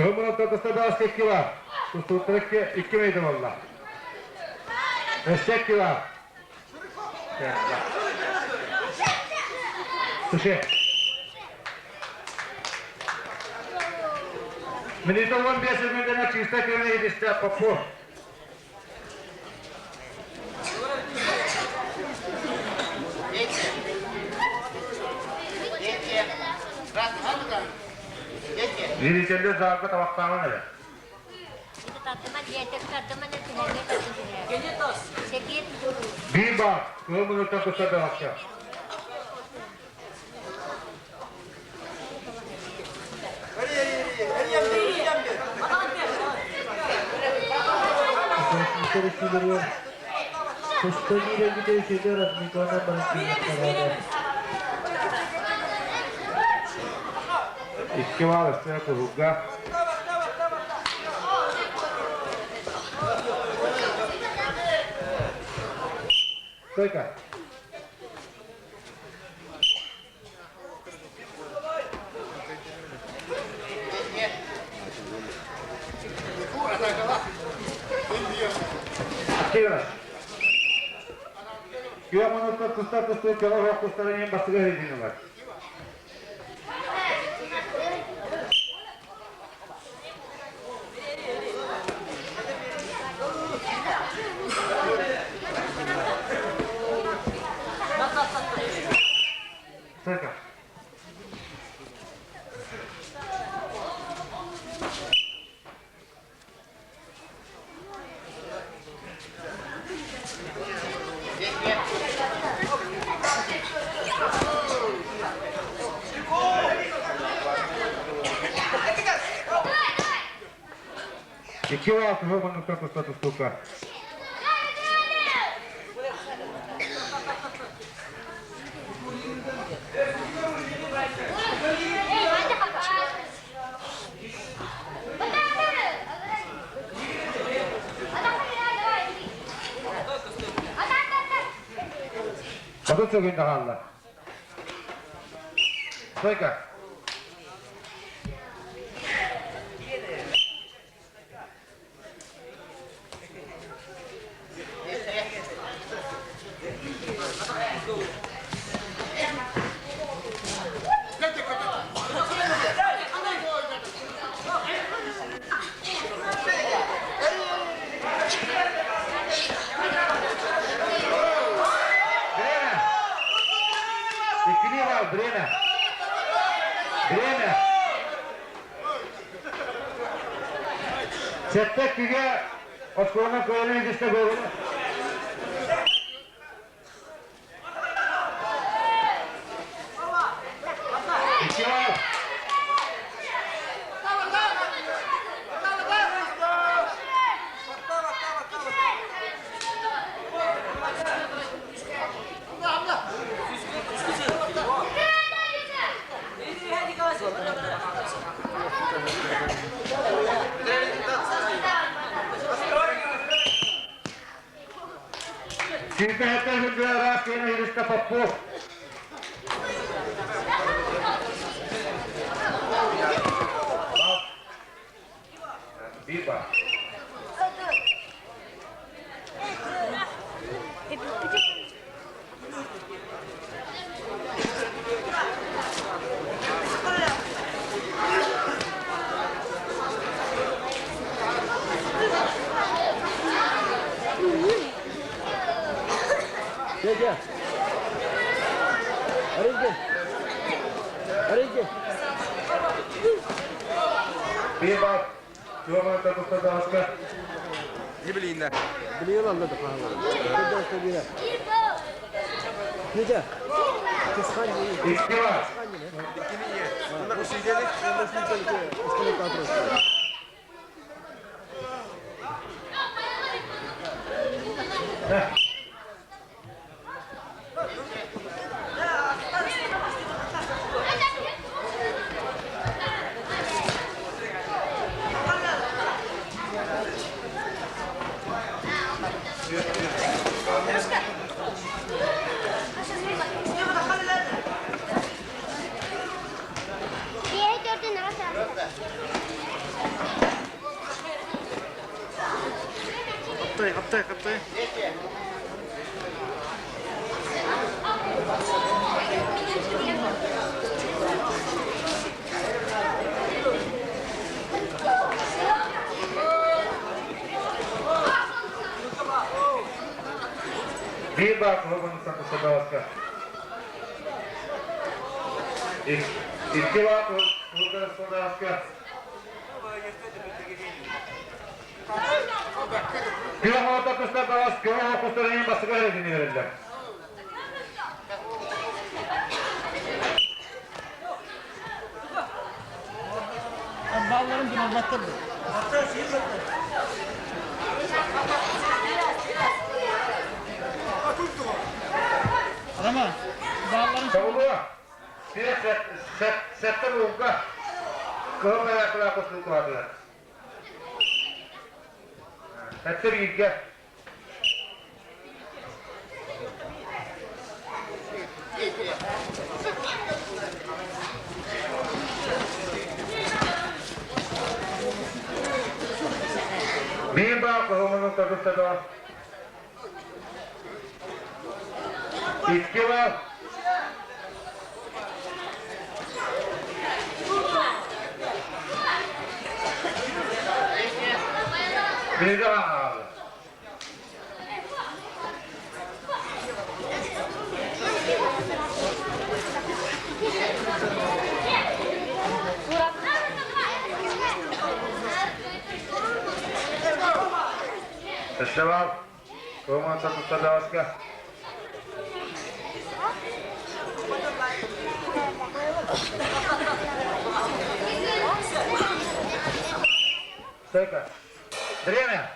Кыһыл мунуктан тыста бааска икки баар. Тустууттар икки, икки мэйдэ буолла. Өссө икки баар. Туше. Минута 15 секундана чисто кирне идисте Попов. Зрителлер залга табақтааман эрэ. Биир баар, кыһыл муннуктан тустар бөҕөттөр. Туста биирэргитэ үчүгэй разминкаланан баран киириэхтэрэ. Икки баал өссө куһугга. Стойка. Активность. Күөх минутта тустар тустуу көҕөр ох тустарын иһин бастыгы өйдүүнүлэр. Стойка. Икки алтыһы муннуктан туста тустуука. Хотун сөгүн хаалла. Стойка. Время! Иккилии бал, время! Время! Сэттэ иккигэ оскуоланан кыайан илдьистэ буолуна. Икки бал. Сүүрбэһэттэн сылдьар араас киэнэ Христа Попов. Биба. Дядя! Арыгы! Арыгы! Биба. Туомата тустадаска. Не билииннэ. Билиин алла да хаалар. Көрдөстө бире. Нече? Кысхан Икки бар. Хаптай, хаптай. Биир баар куһаҕан сандаласка. Икки баар куһаҕан сандаласка. Күөх оҕото кыстар баҕас күөх оҕо кустарын бастакы эрэтин береллер. Балларын дуналбаттар. Роман, балларын... Сабылуа, сәттен угга кыһыл маяклаа кустун туһатылар. Сэттэ бииргэ. Биир баа кыһылманын тардыстата. Икки баа. Бииргэ хаалла. Фестивал Кылман Сатыстадааска. Стойка. Время.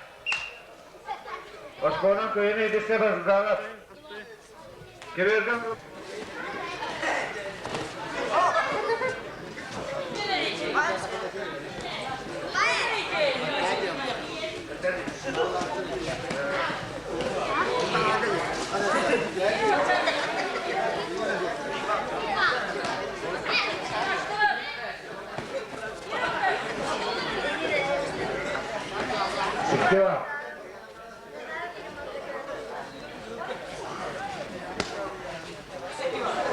Оскуоланан кыайыны идиссе баздаалар. Кирилгэн Икки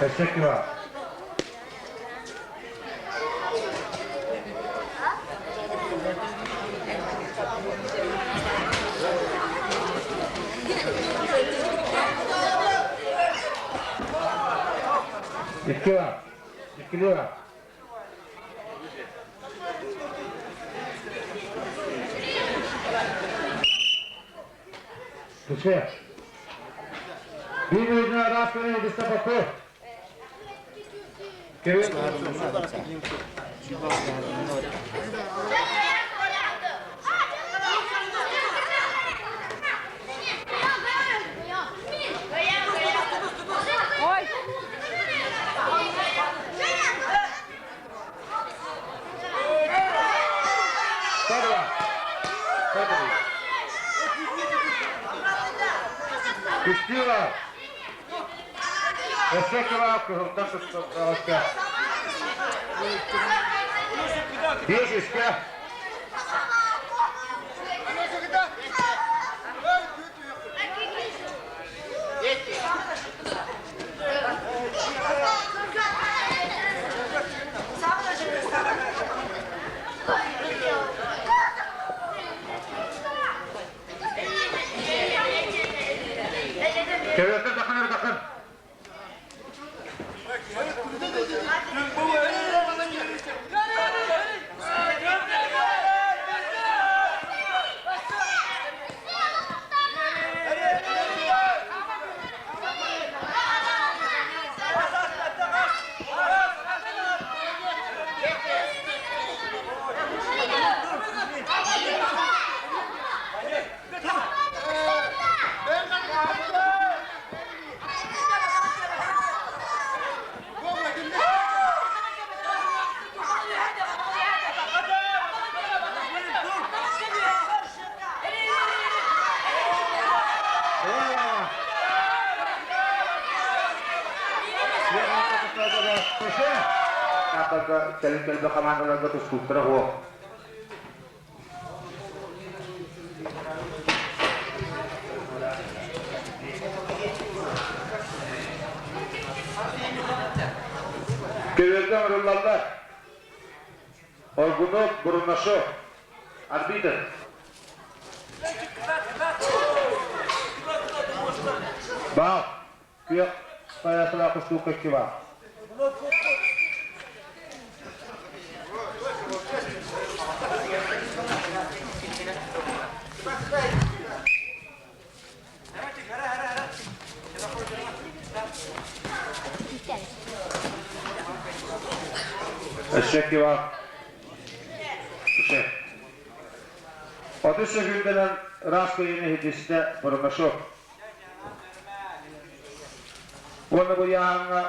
Teşekkürler. Икки var. Иккили var. Түсе. Биир өзүнө араас көрүҥ Попов. Үстүү Өссө кылаап кыһылтан туттарбакка. Биэс үскэ. Төбөтө тахын тахын. Кэлин кэлбэ хамаандаларга тустууктара суох. Көбүөргэ оҥоруллаллар. Оргунов, Бурнашов. Арбитр. Баал. Күөх хайасына кустуук икки баал. Өссө икки баал. Үсэ. 30 секундынан ыраас кыайыыны иһитистэ Бурнашов. Уонна бу ыйааһыҥҥа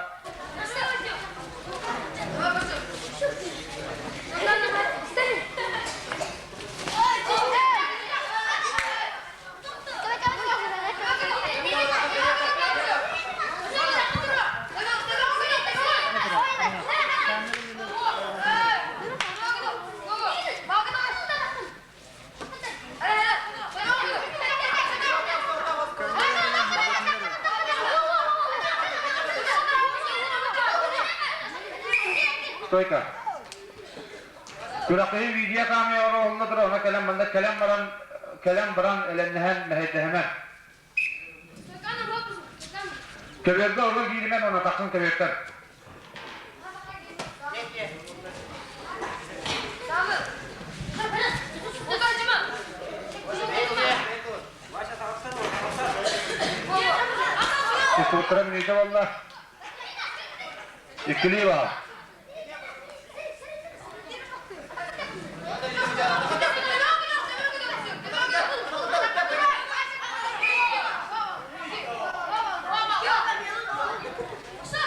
Стойка. Күрэхтэһии видео камера оҥоһулла турар, онно кэлэн манна кэлэн баран кэлэн баран элэннэһэн мэһэйдэһимэ. Көбүөргэ олор кииримэн уонна тахсан көбүөртэн. Тустууттара мүнүүтэ буолла. Иккилии баар.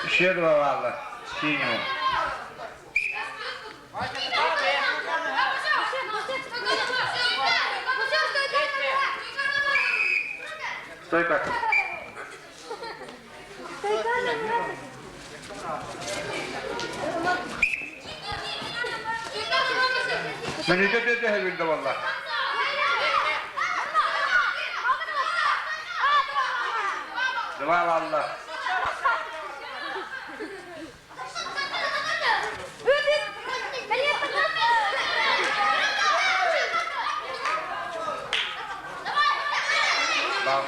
Еще два балла. Синему. Стойка. Мүнүүтэ төрдө күндэ буолла. Два балла. Бал.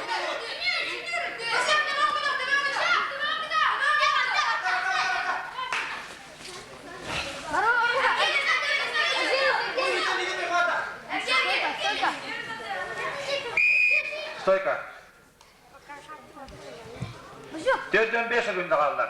Стойка. 4-5 секунда қалды.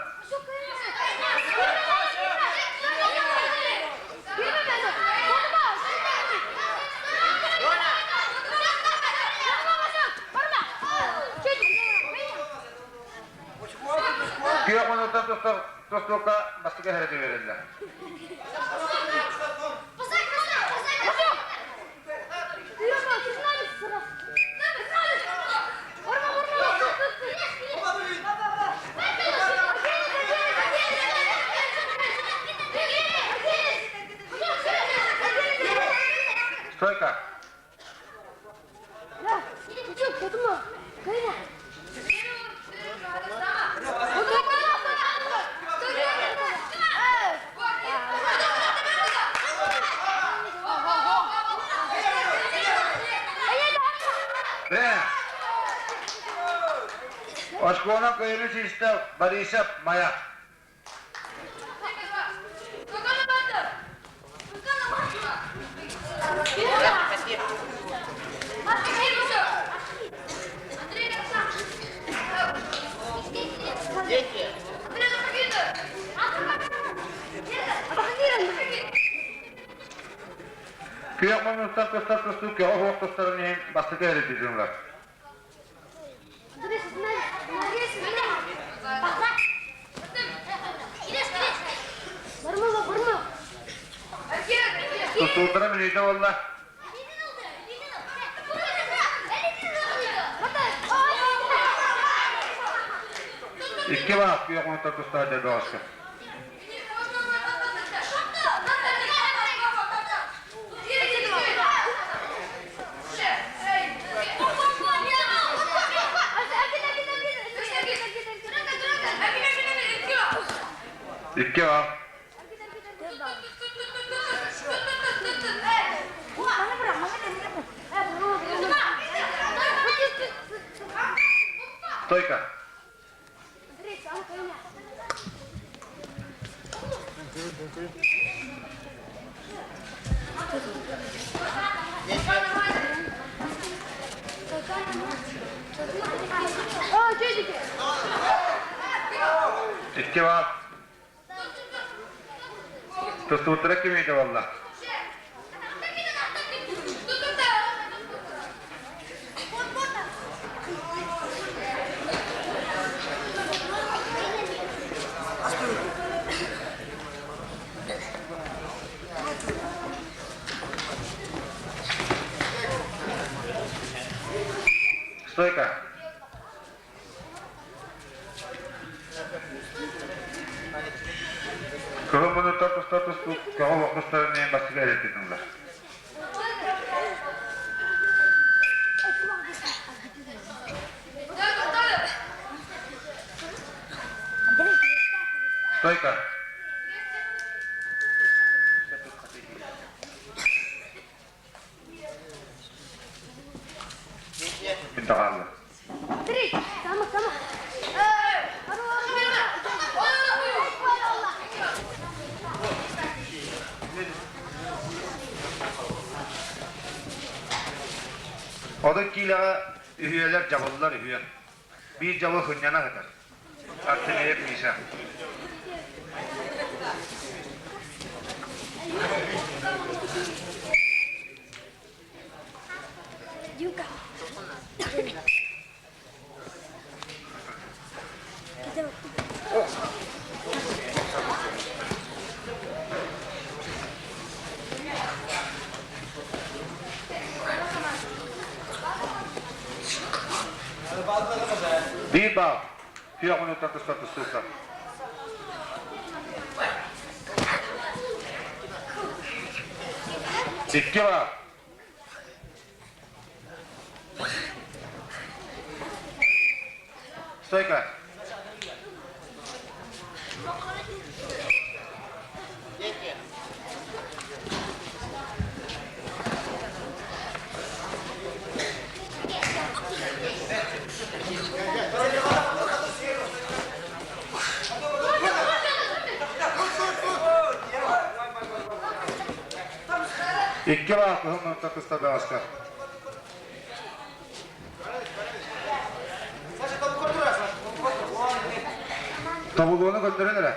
Күөх минуттан тустуука бастакы хэрэти берилдэ. Стойка. Бээ. Оскуола кыайыны систэ Борисов Мая. Күөх муннуктан тустар тустуу көҕө суох тустарын иһин бастакы эрэ Тустууттара мүнүүтэ буолла. Икки баах күөх муннуктан тустаах дьөрбөҕөскө. Икки баах. Стойка. Икки баар. Тустубуттара кимиитэ буолла? Стойка. Кыһыл муннуктар тустар тустуук көҕүл охтустарын иһин бастакы эрэттитинлэр. Стойка. Даҕаалла. Одун киилэҕэ үһүөлэр дьабыллар үһүөн. Биир дьабыл хынньана сытар. Артемьев Миша. Биир бал. Күөх минута туста тустуута. Икки бал. Стойка. Икки баал кыһыл муннукта тыста бөҕөскө. Тобулуону көрдөрөн эрэ.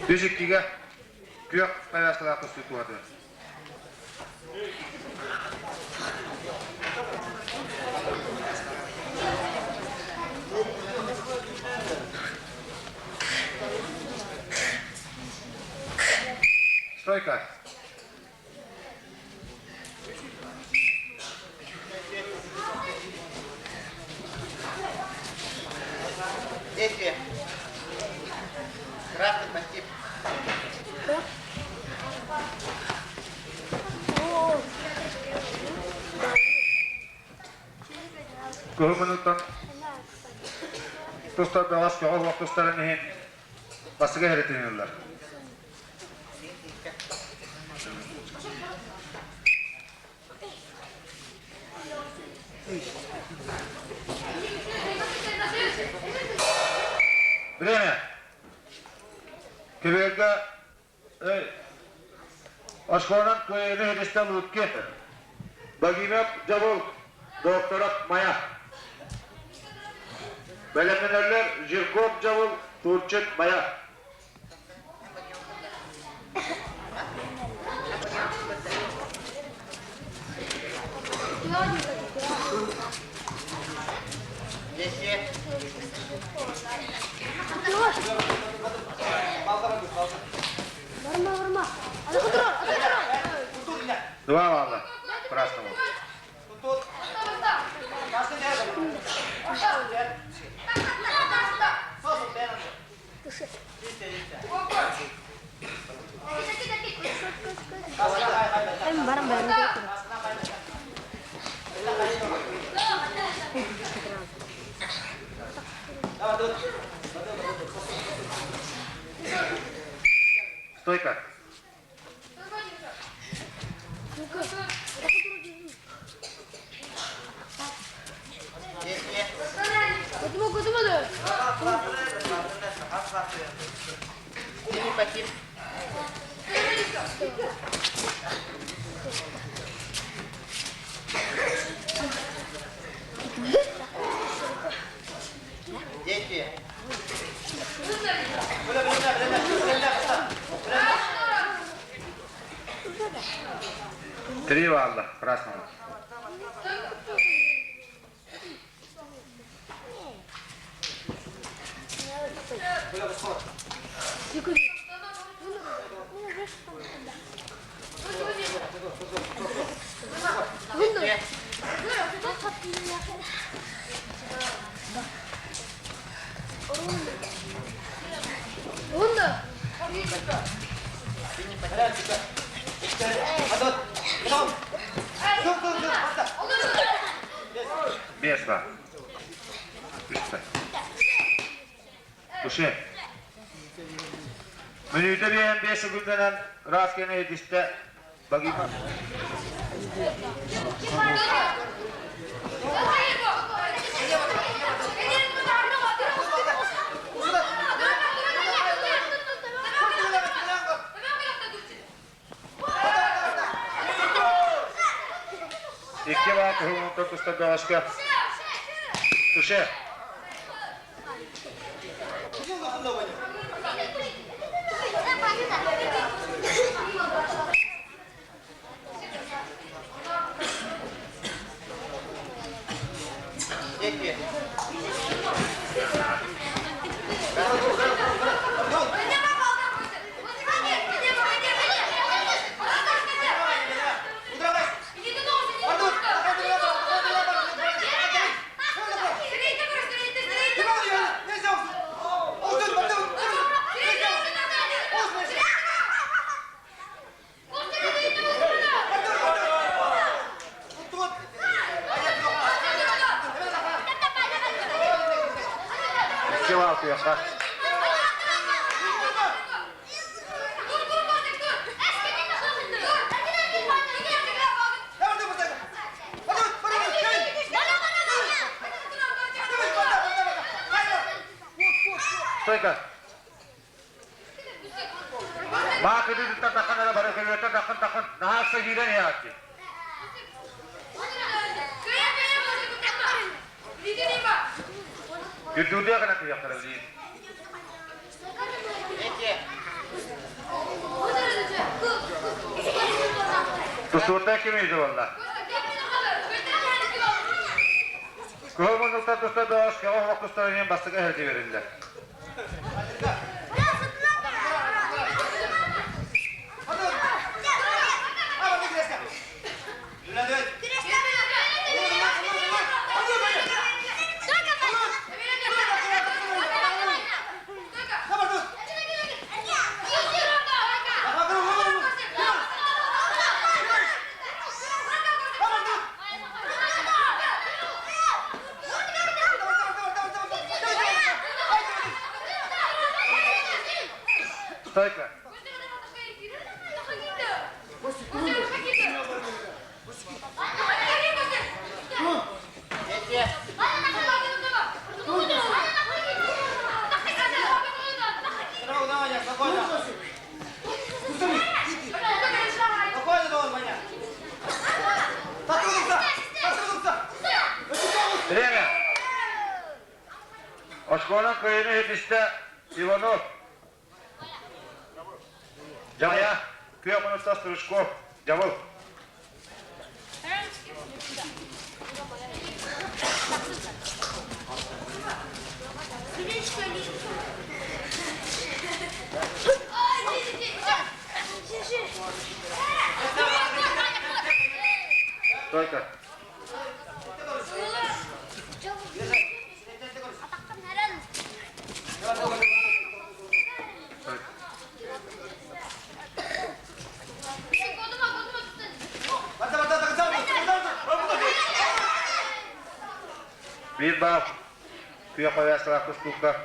Үс иккигэ күөх повязкалаах көстүү туһаты. Стойка. Действие. Красный массив. Кыһыл минуттан тустар бөҕөс көҕө суох тустарын иһин бастакы иһэритиниллэр. Время. Көбүөргэ Оскуоланан кыайыыны ситистэ Лутки, Богимов Дьабыл, Докторов Мая. Бэлэмнэнэллэр Жирков Дьабыл, Турчик Мая. Два балла красному. Стойка. красному. Биэс баар. Үстэ. Туше. Мүнүүтэ биэһэн биэс секундэнэн ыраас кэнэ этистэ Багима. Икки баа кыһыл тустар бөҕөскө. Туше. Икки баал кыахха. Стойка. Маакыдыттан таххан эрэ бары көбүөттэн таххан таххан наһаа сыһыыран иһээччи. Үрдүрдүө гына кыйахтара билиин. Тустуурта ким үйдү болла? Кыһыл муннуктан туста бөҕөс көҕө оһох тустарын иһин бастакы эһэрди бериллэр. Стойка. Время. Оскуола кыайыны ситистэ Иванов. Дьабая, күөх мунуста Стручков, Дьабыл. Стойка. Биир баал күөх повязкалаах тустуукка.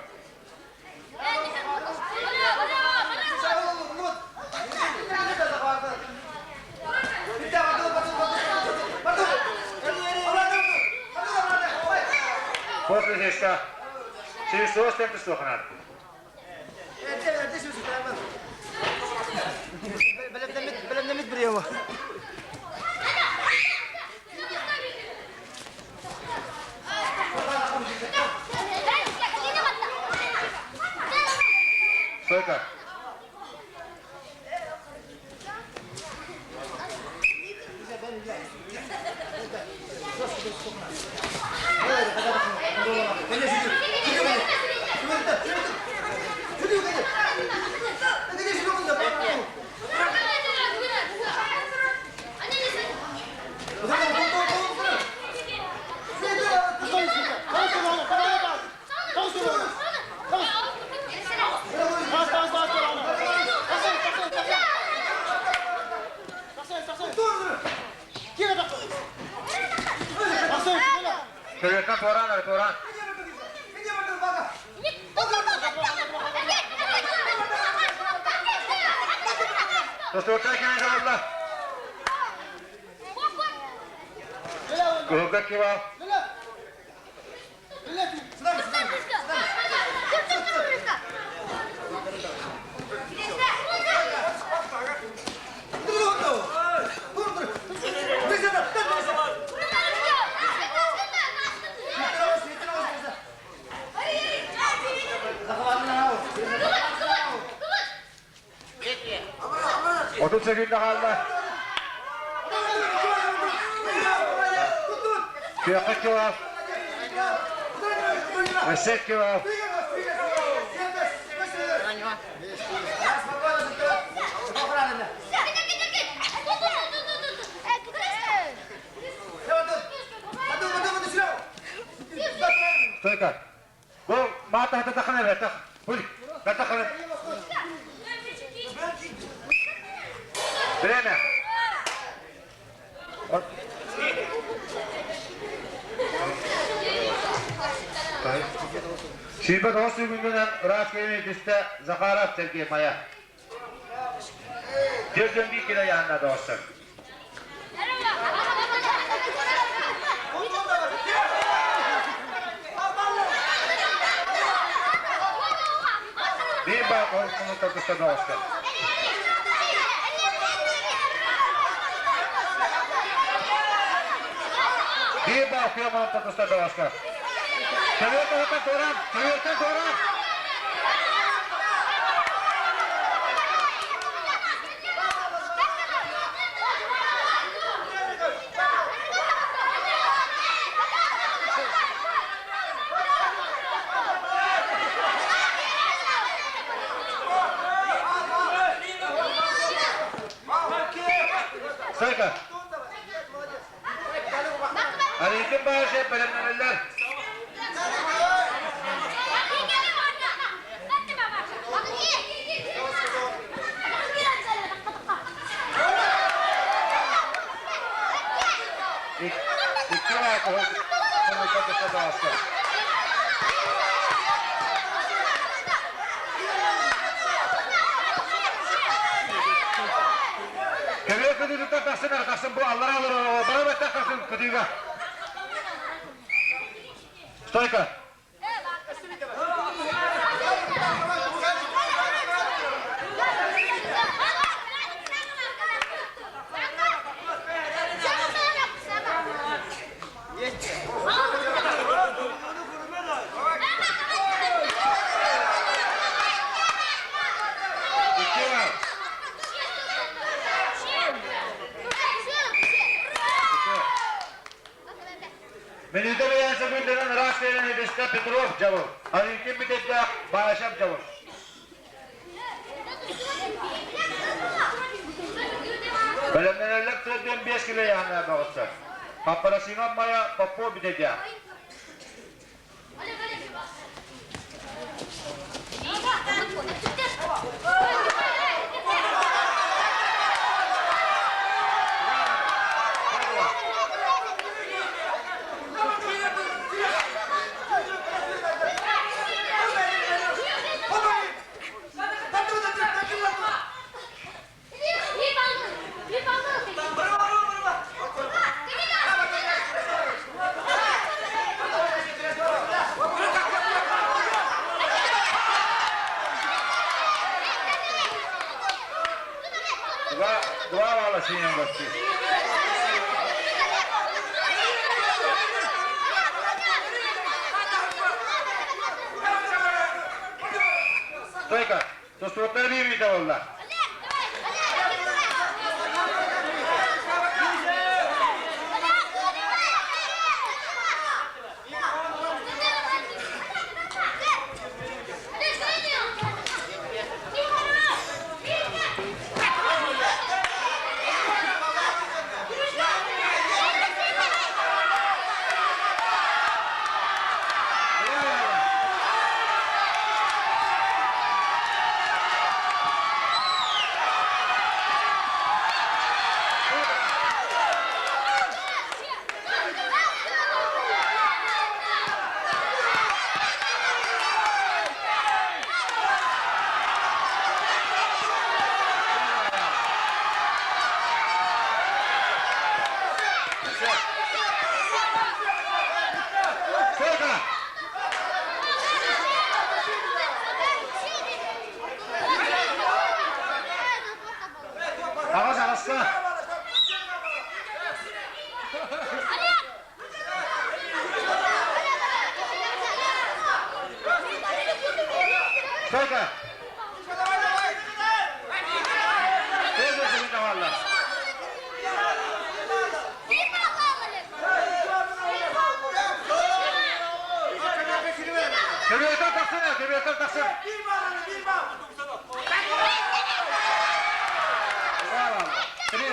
После свистка. Свисток тустуохунар. Бэлэмнэммит приема. Стойка. Төрүөттэн туораан эрэ туораан. Тустууттан кэлэн табылла. Кыһылга кива. 30 секунда хаалла. Күөххэ кило. Өссө кило. Стойка. Бу маата хата тахана Бу тахана. Время. Сүүрбэ тоҕус сүгүнүнэн ыраас киһини түстэ Захаров Сергей Майа. 401 кило яһанна доҕостор. Биир баа хоһуккунута туста доҕостор. Биир баа кыаманта туста доҕостор. Төрүөтэ туран, төрүөтэ туран. Стойка. Арыытын баҕар бэлэмнэнэллэр. Икки лаах Кэлиэ кытыытыттан тахсын эрэ тахсын бу аллара аллара бара баттах тахсын кытыыга. Стойка. Икки бар. Мүнүүтэ бэйээн сөбүллэрин ыраас кэлэн Эдеста Петров дьабыл. Арыытын бүтэйдээх Баашап дьабыл. Бэлэмнэнэллэр 45 кило яһана бөҕөстөр. Паппарасинов Майа Попов бүтэйдээх. Два, два балла синим гости. Стойка. Тустууттар биир буолла. Стойка! Tez ötürü valla. Көбүөтөр тахсын, көбүөтөр тахсын. Три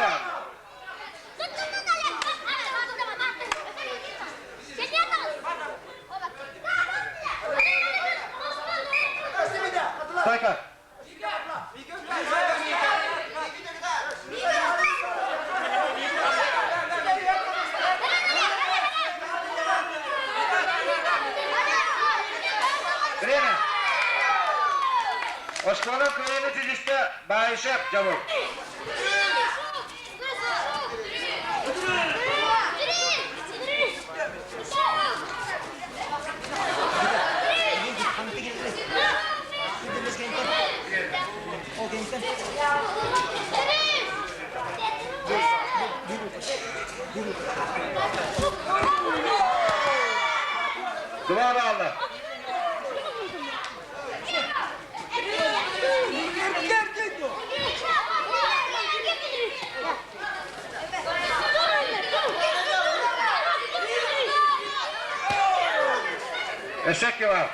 Стойка. Время. Оскуола кыайыны ситистэ Баишев Жабыл. Два балла. Эшекева.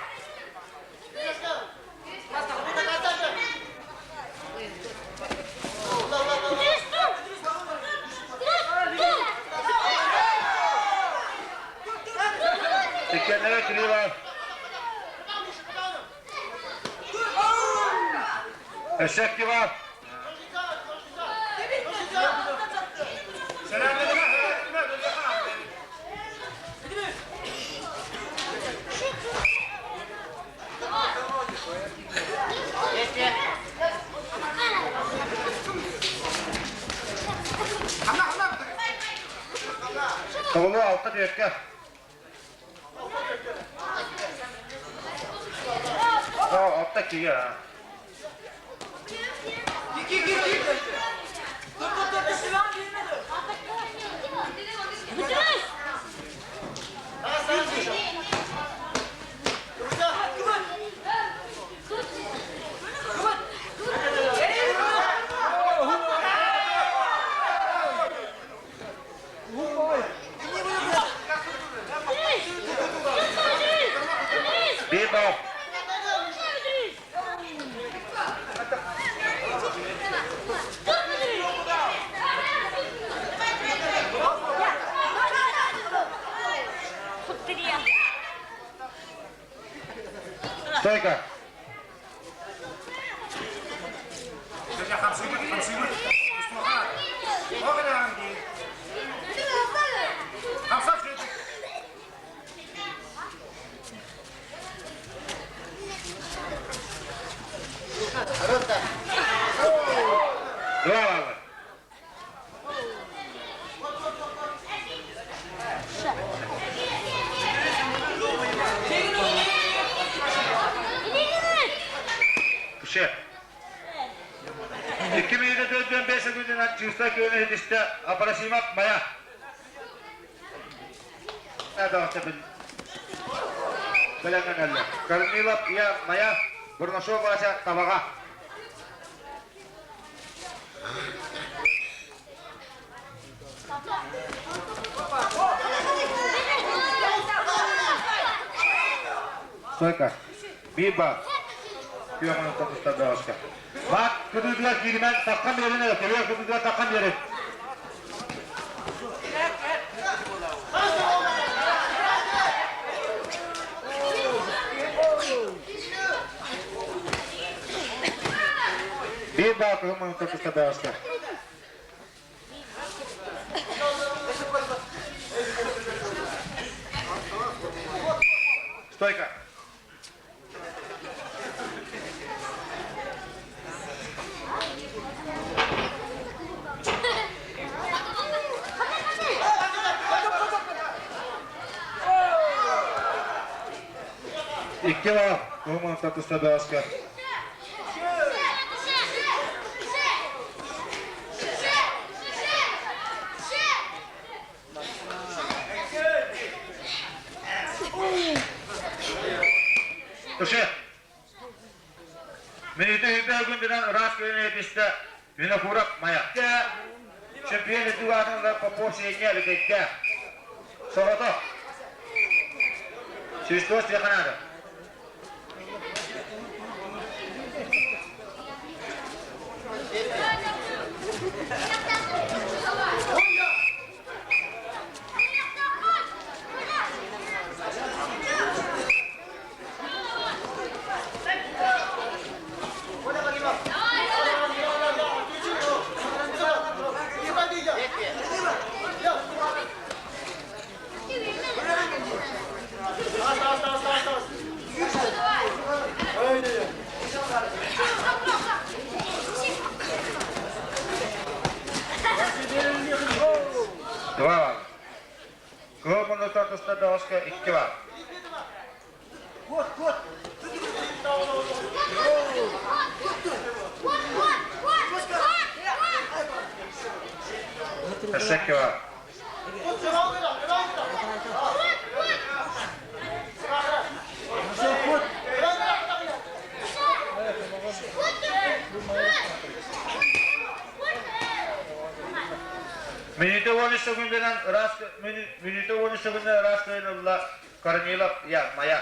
Иккеннere три балл. Эшекева. Тоболу алта түөккэ. Алта киге. Биир балл. Стойка. Два балла. Туше. 2004 секундина чувства күйені хедисте апарасимап мая. Корнилов я мая Бурнашов Вася табаға. Стойка. Биба. Күйеғының тоқыстар. Бak кыдыдыга киримен таккан берин эле, кыдыдыга таккан берин. Биба кыдыдыга тоқыстар башка. Стойка. Икки балл. Кыдыдыга тоқыстар башка. Туше. Мүнүүтэ үһүбэ күндүнэн ыраас күөнэ түстэ Винокуров Майа. Чемпион үрдүк аатын ылар Попов Сеня Бүтэйдээх. Соҕотох. Свисток Тихонадов. Два. Кыһыл муннуктан туста бөҕөскө икки бар. Өссө икки бар. Мүнүүтэ 13 секундунан ыраас мүнүүтэ 13 секундунан ыраас кыайан ылла Корнилов я моя.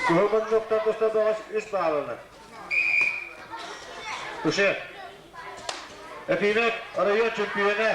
Кыһыл муннуктан туста бөҕөс үс бааланар. Туше. Эпимек оройуон чөмпүйүөнэ.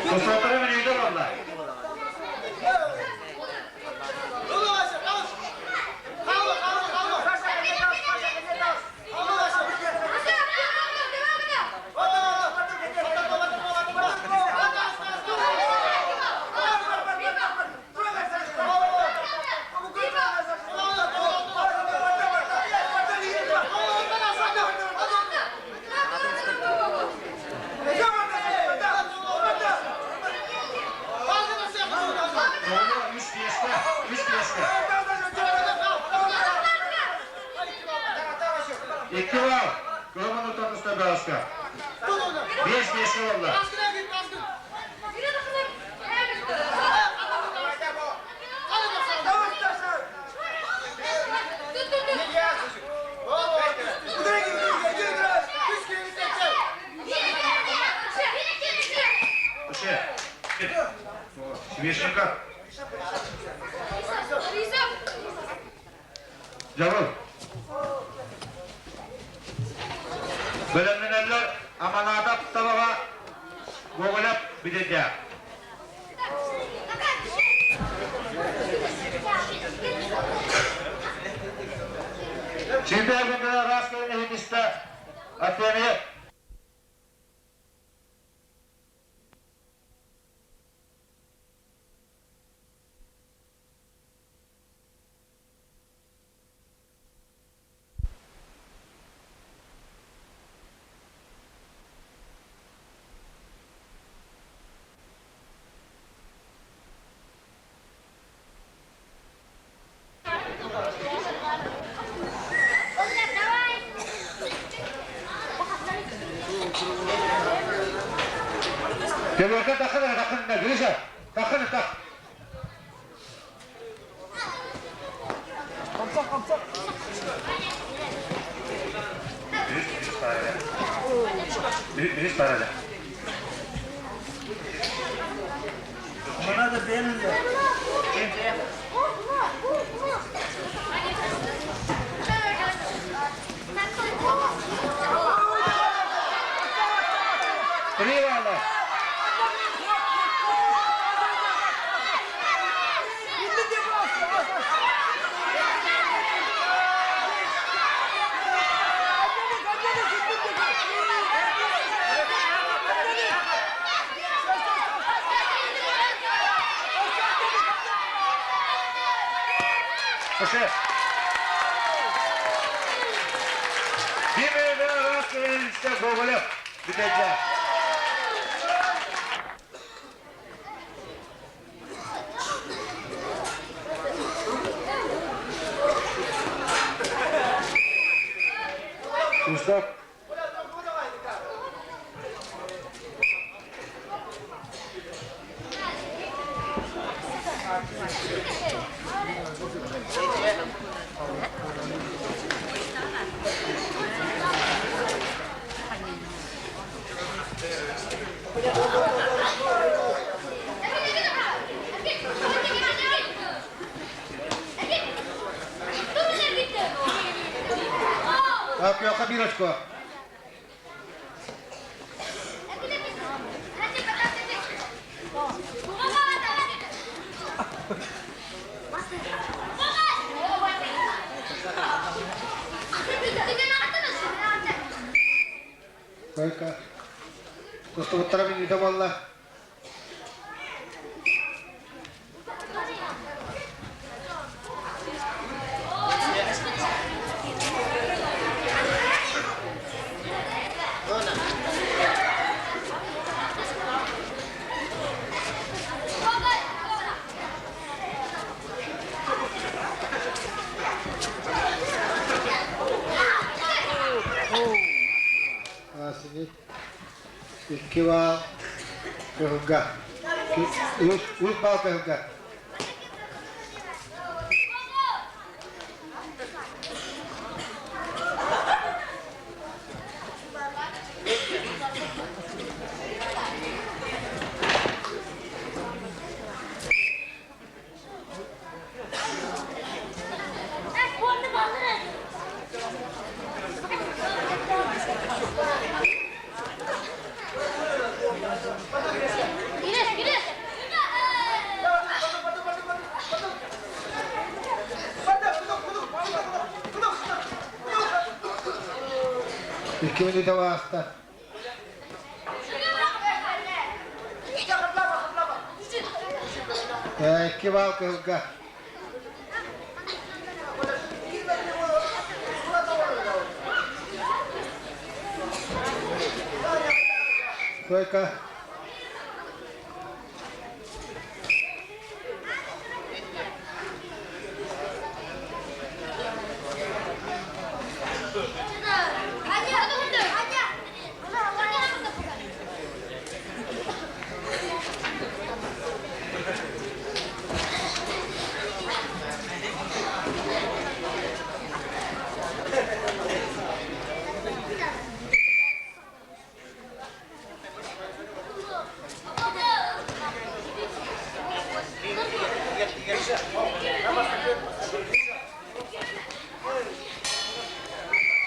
Тустаахтара мүнүүтэ буолла. Үс пиэскэ, үс пиэскэ. Икки бал. Кыһыл тутта бөҕөскө. Биэс пиэскэ буолла. Свешника. Дьабыл. Бэлэмнэнэллэр Аманаатап табаҕа Гоголев Бүтэйдээх. Сүүрбэ күн ыраас күн иһитистэ Артемия Көбүөргэ таххын эрэ таххын Гриша, таххын тах. Үһүс парада. Три балла. Туше. Биир бэйэбэ араас көрүнүстэ Гоголев бүтэйдэ. Устав Күөххэ биир очко. Койка. Тустубуттара мүнүүтэ буолла. Икки баал кыһылга. Үс, үс баал кыһылга. Икки мүнүүтэ ааста. Икки баал кыһылга. Сойка.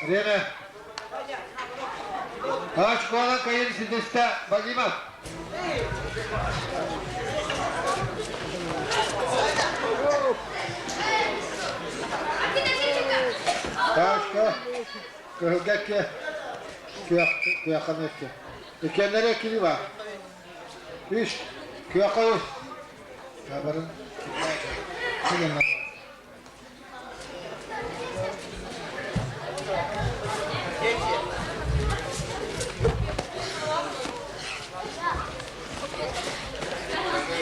Время. Школа кайын сидесте Вадимов. Ташка, кыһылга күөххэ Иккиэннэрэ кини баар. Үс, күөххэ үс. Барын.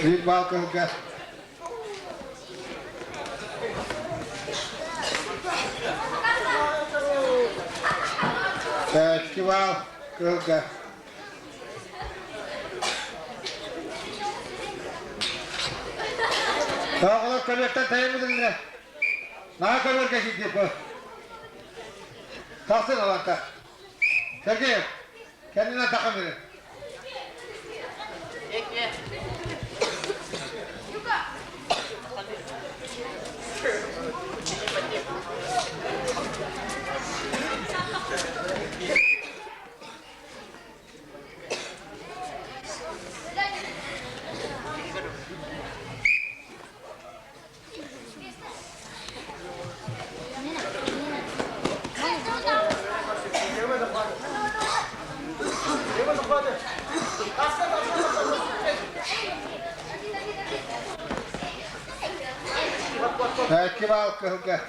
Биир баал кыһылга. Икки баал кыһылга. Оҕолор көбүөттэн тэйэн билиннэ. Наһаа көбүөргэ киирдиэп бу. Тахсын аланта. Сергеев, кэннинэн тахан бери. Икки баал кыһылга.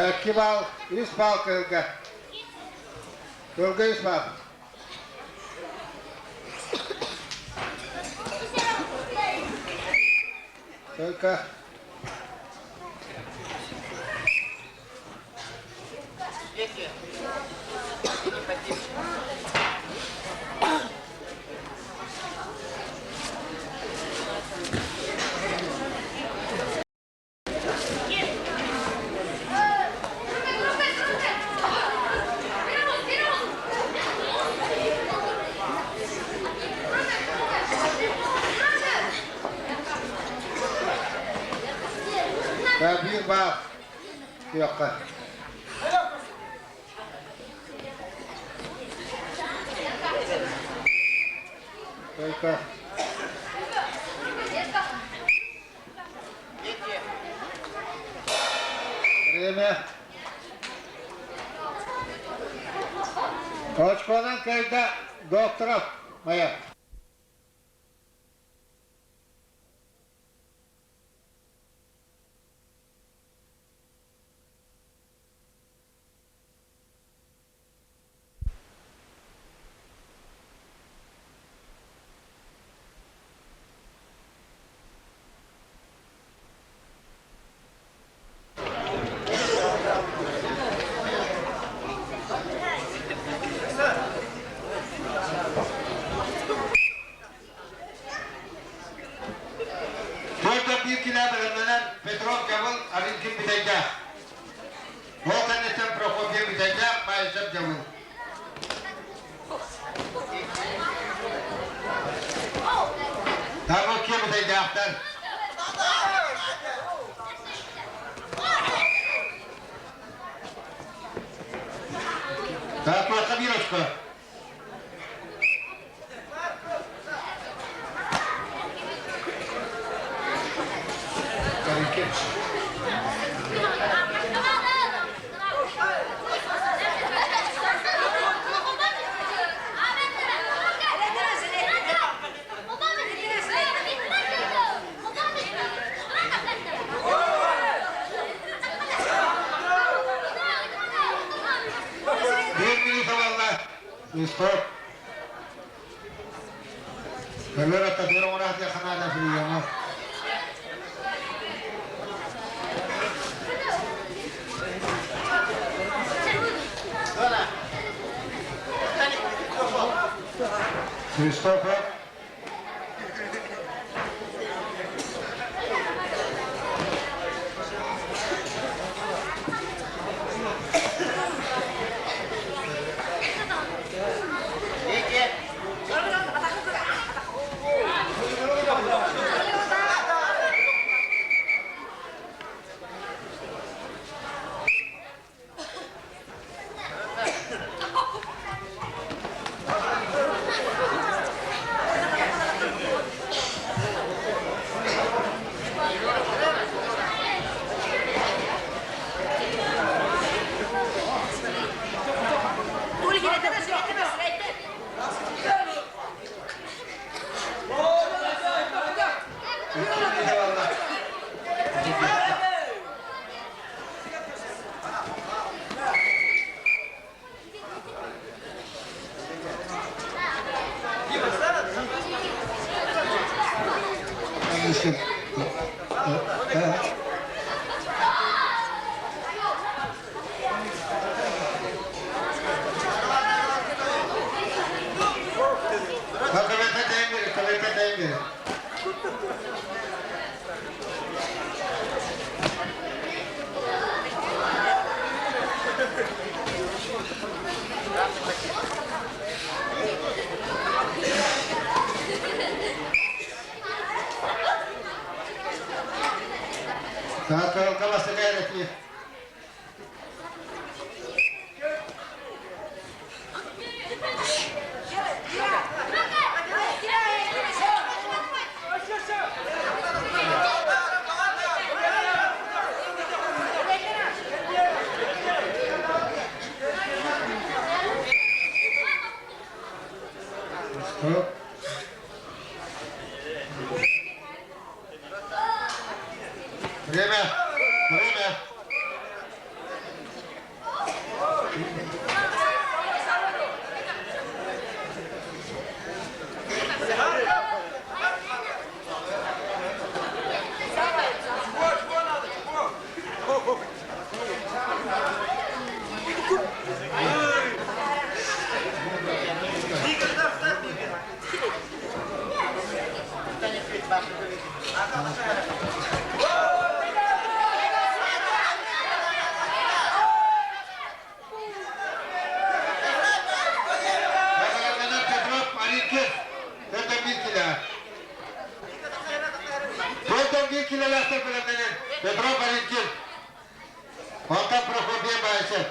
Икки баал, үс баал кыһылга. Кыһылга үс баал. Только Биир баар күөххэ. Только Время. Очконан кайда докторов моя. Только биир килэ бэлэмнэнэн Петров Дьабыл Аринкин Бүтэйдээх. Ол кэнниттэн Прокопьев Бүтэйдээх Баайсап Дьабыл. Прокопьев Бүтэйдээхтэр. Так, Мирочка. Биир минута буолла. Стоп. Көлөр аттатыгар оҥораатыа ханаада приема. Христофор. Время! Время! Петров Аринкин, это Микеля. Федор Микеля Петров Аринкин. Онтон Прокопьев Баайсев.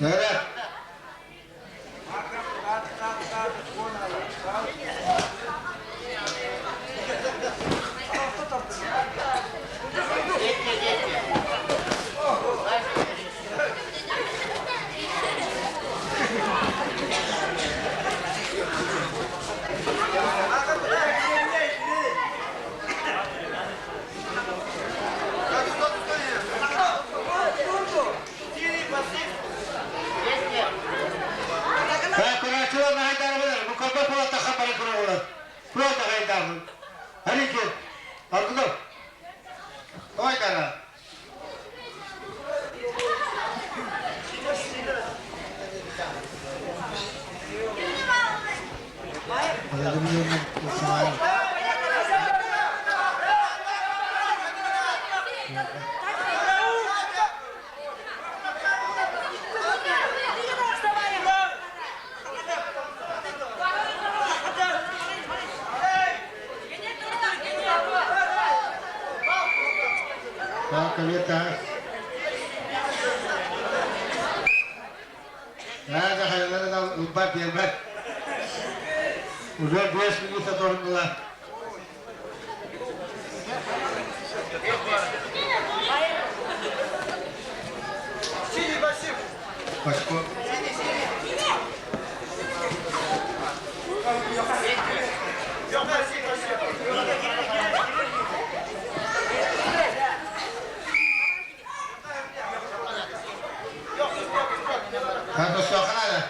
Нөрэ. Көрөөччүлэр наһайдарбылар, мукорба пулата хабары туралар. Пулата хайдабын. Харики, ардылар. Ойдара. Так, Наада хайалара ылбат биэрбэт. Уже 5 минута торнула. Пашко. Хатосохана.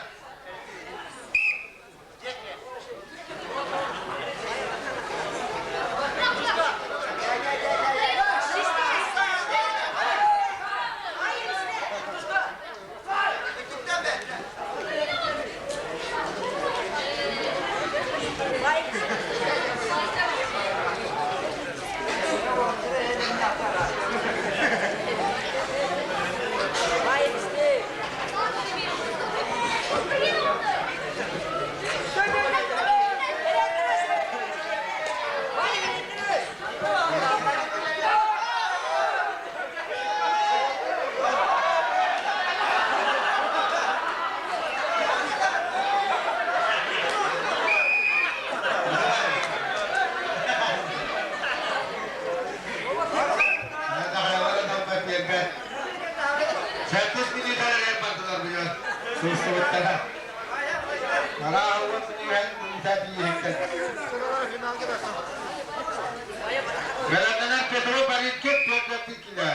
Сэттис минуталар бардылар буйон. Сустубуттара. Араауат Бэлэмнэнэр Петро Баринкет Петр Килэ.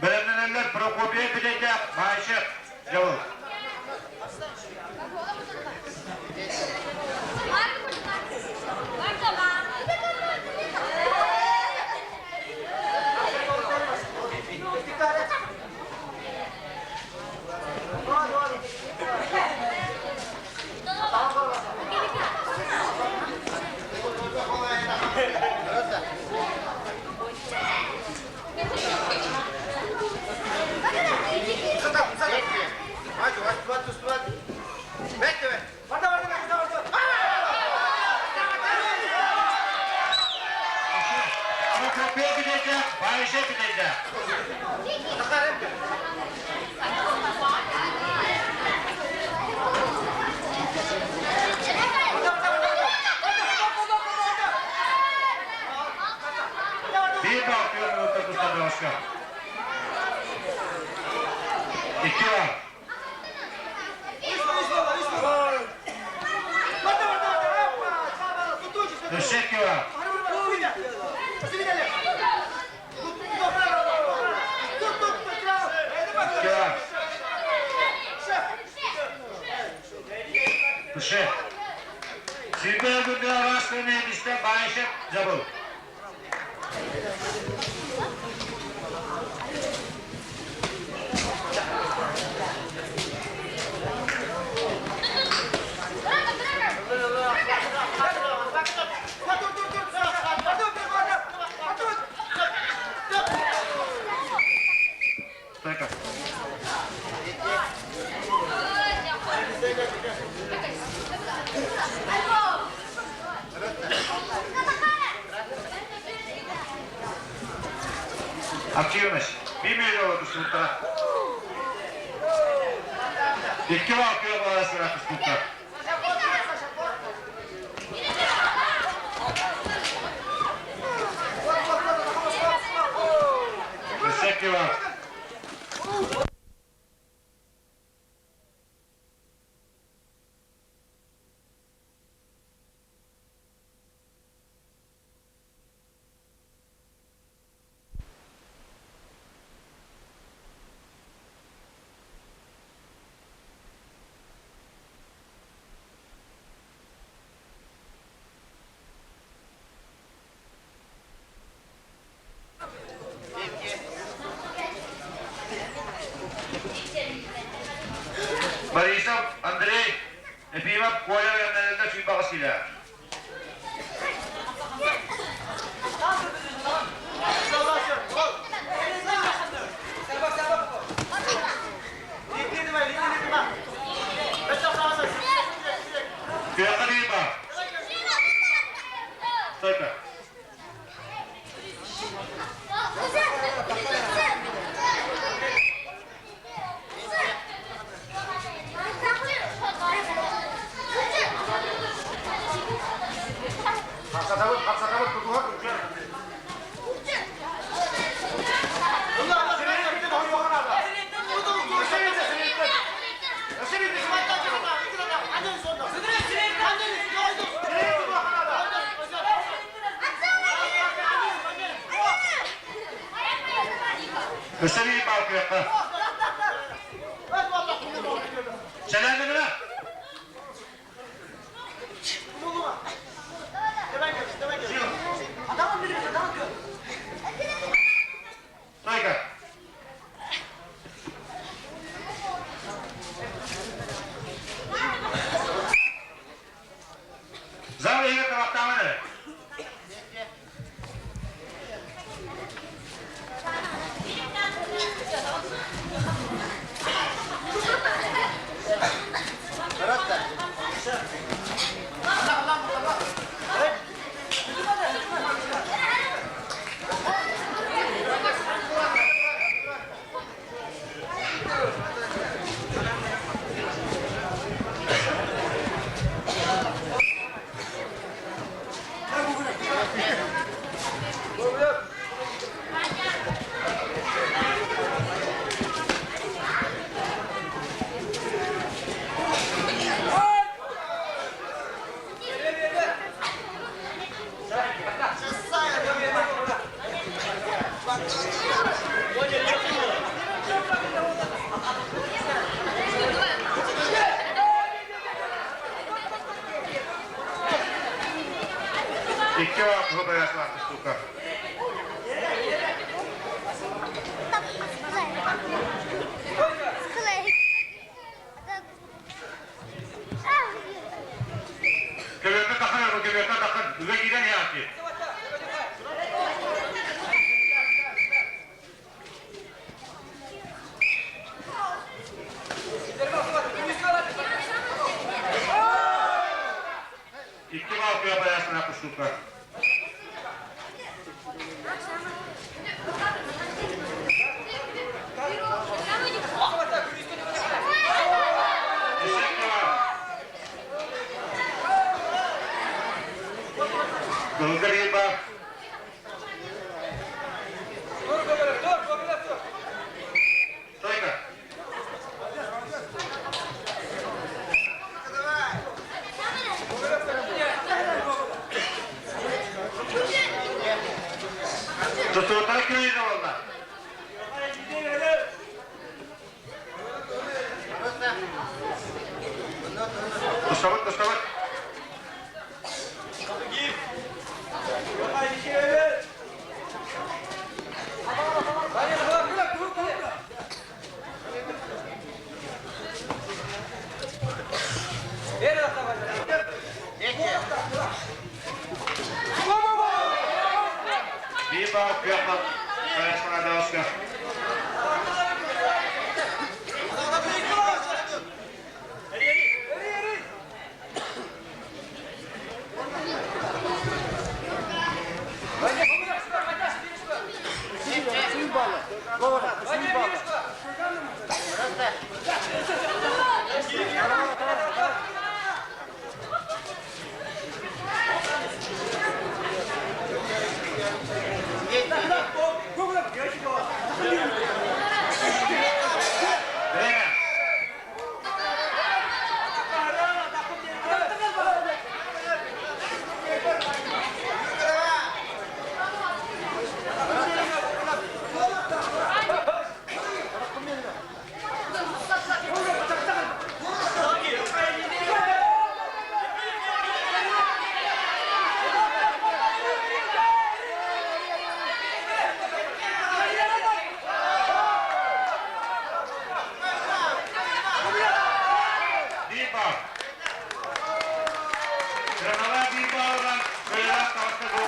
Бэлэмнэнэллэр Прокопия Бүтэйдээх Баайшев Дьабыл. Икки бал. Өссө икки бал. Икки бал. Туше. Сүүрбэ өлгүрдү араас көрүнэ Баишев забыл. Стойка. Активность. Биир тустууттара. Икки бал күөх баласыра тустууттар. Өссө икки бал. Борисов Андрей Ефимов Коля Яннарында сүүрбэҕэ силэ. Күөххэ биир баар. Стойка. Өссө биир баалкыахха. Сэлээннэнэ. Стойка. Зал иһигэр табахтааман эрэ. Икки баҕайы штука. Көбүөккэ таххан, көбүөккэ таххан, ыга киирэн иһээччи. Икки бал кыа байаасына кустукка. Кыһылга биир баар. Стойка. Тустабыт, тустабыт. Биир баар күөх хайысханадаска. Время. Биир баар. Кыраналаа биир баарынан кыайыылаах таҕыста дуо?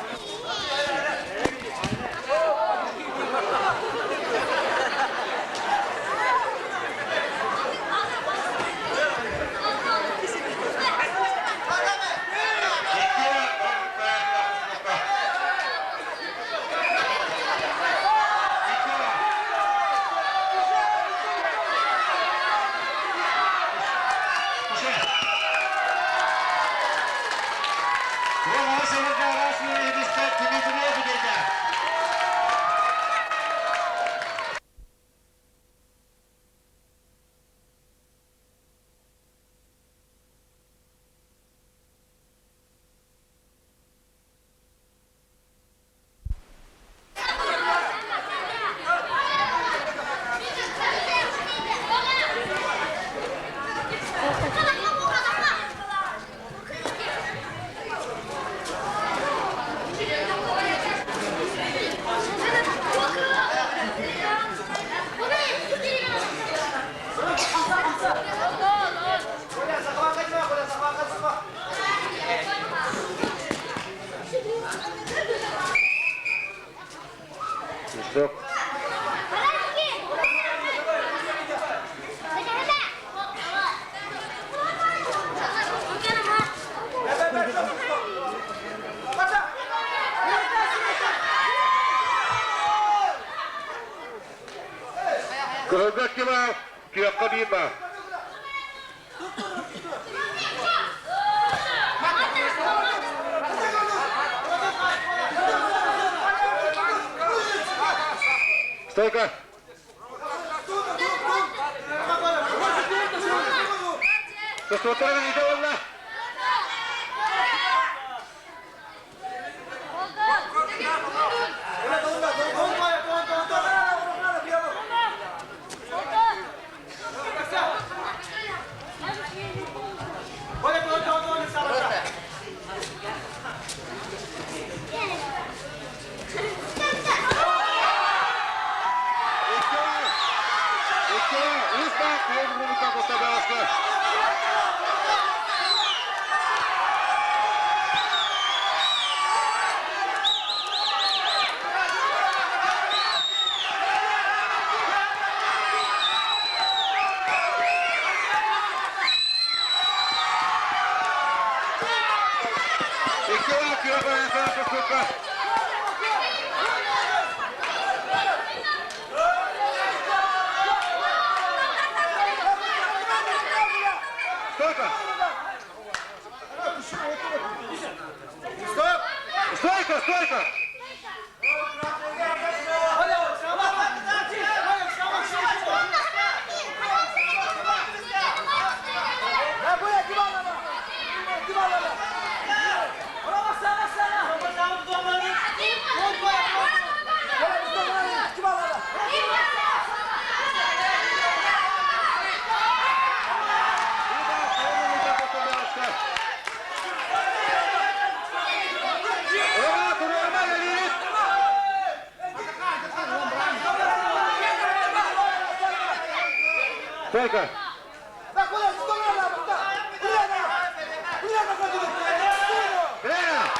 Икки Стоп. Кыһылга киба, күөххэ биир баар. Стойка! Тустууттар илиитэ буолла. Икки, икки, үс баах, Стойка! Стоп! Стойка, стойка! Стойка! Время!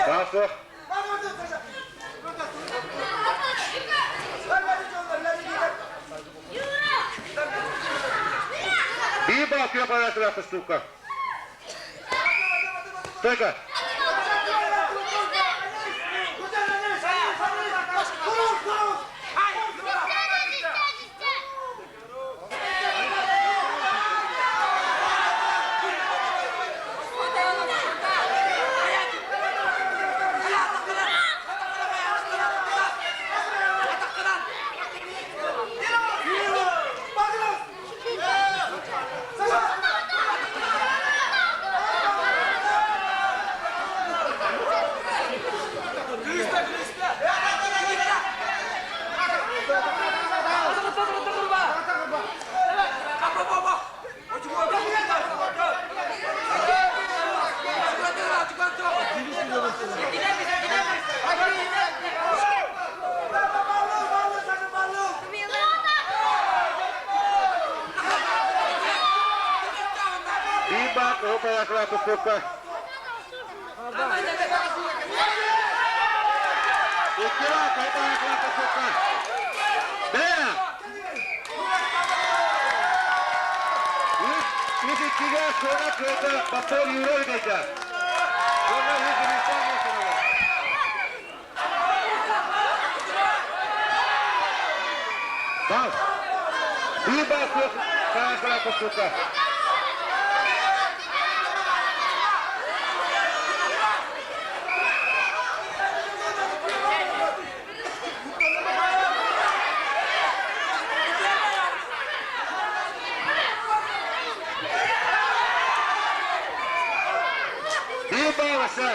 Тахсых. Биир бал күөх арасыра сука. Стойка. Биир бал кыһыл поясыра тустуукка. Икки бал кыһыл поясыра тустуукка. Бэйэ! Үс, үс иккигэ сыана кыайда Баттал Юра ыытайда. Уонна үс Дмитрий Мосинова. Бал. Биир бал суох Саҥа тустуука. Биир бал аса.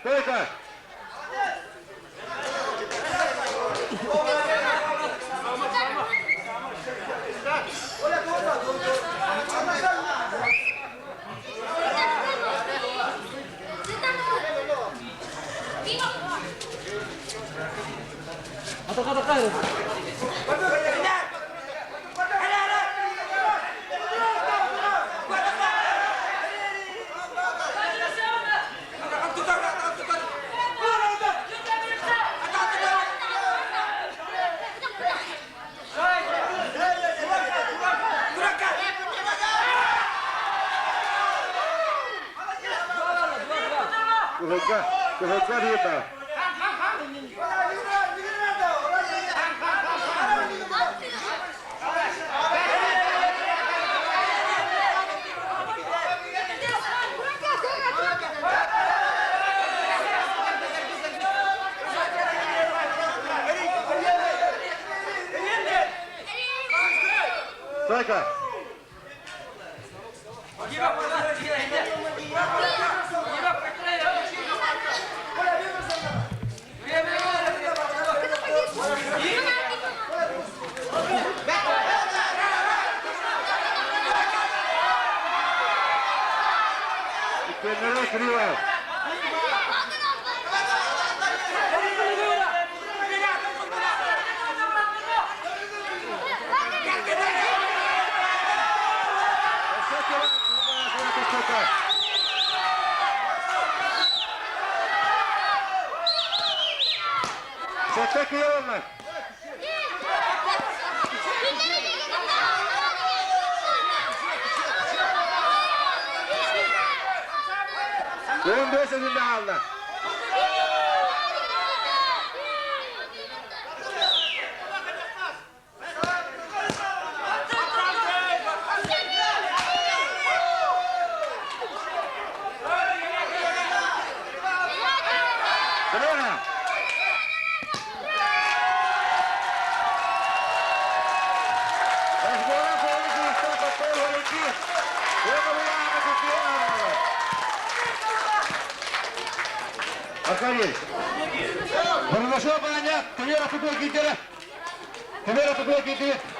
Стойка! Кыһылга, кыһылга биир Давай-ка. Иккиэннэрэ Кириллов. Сэттэ киһи 15 önünde aldı. Bravo! Аркадий. Барнашова Аня, Кавера Тупой Китера. Кавера Тупой Китера.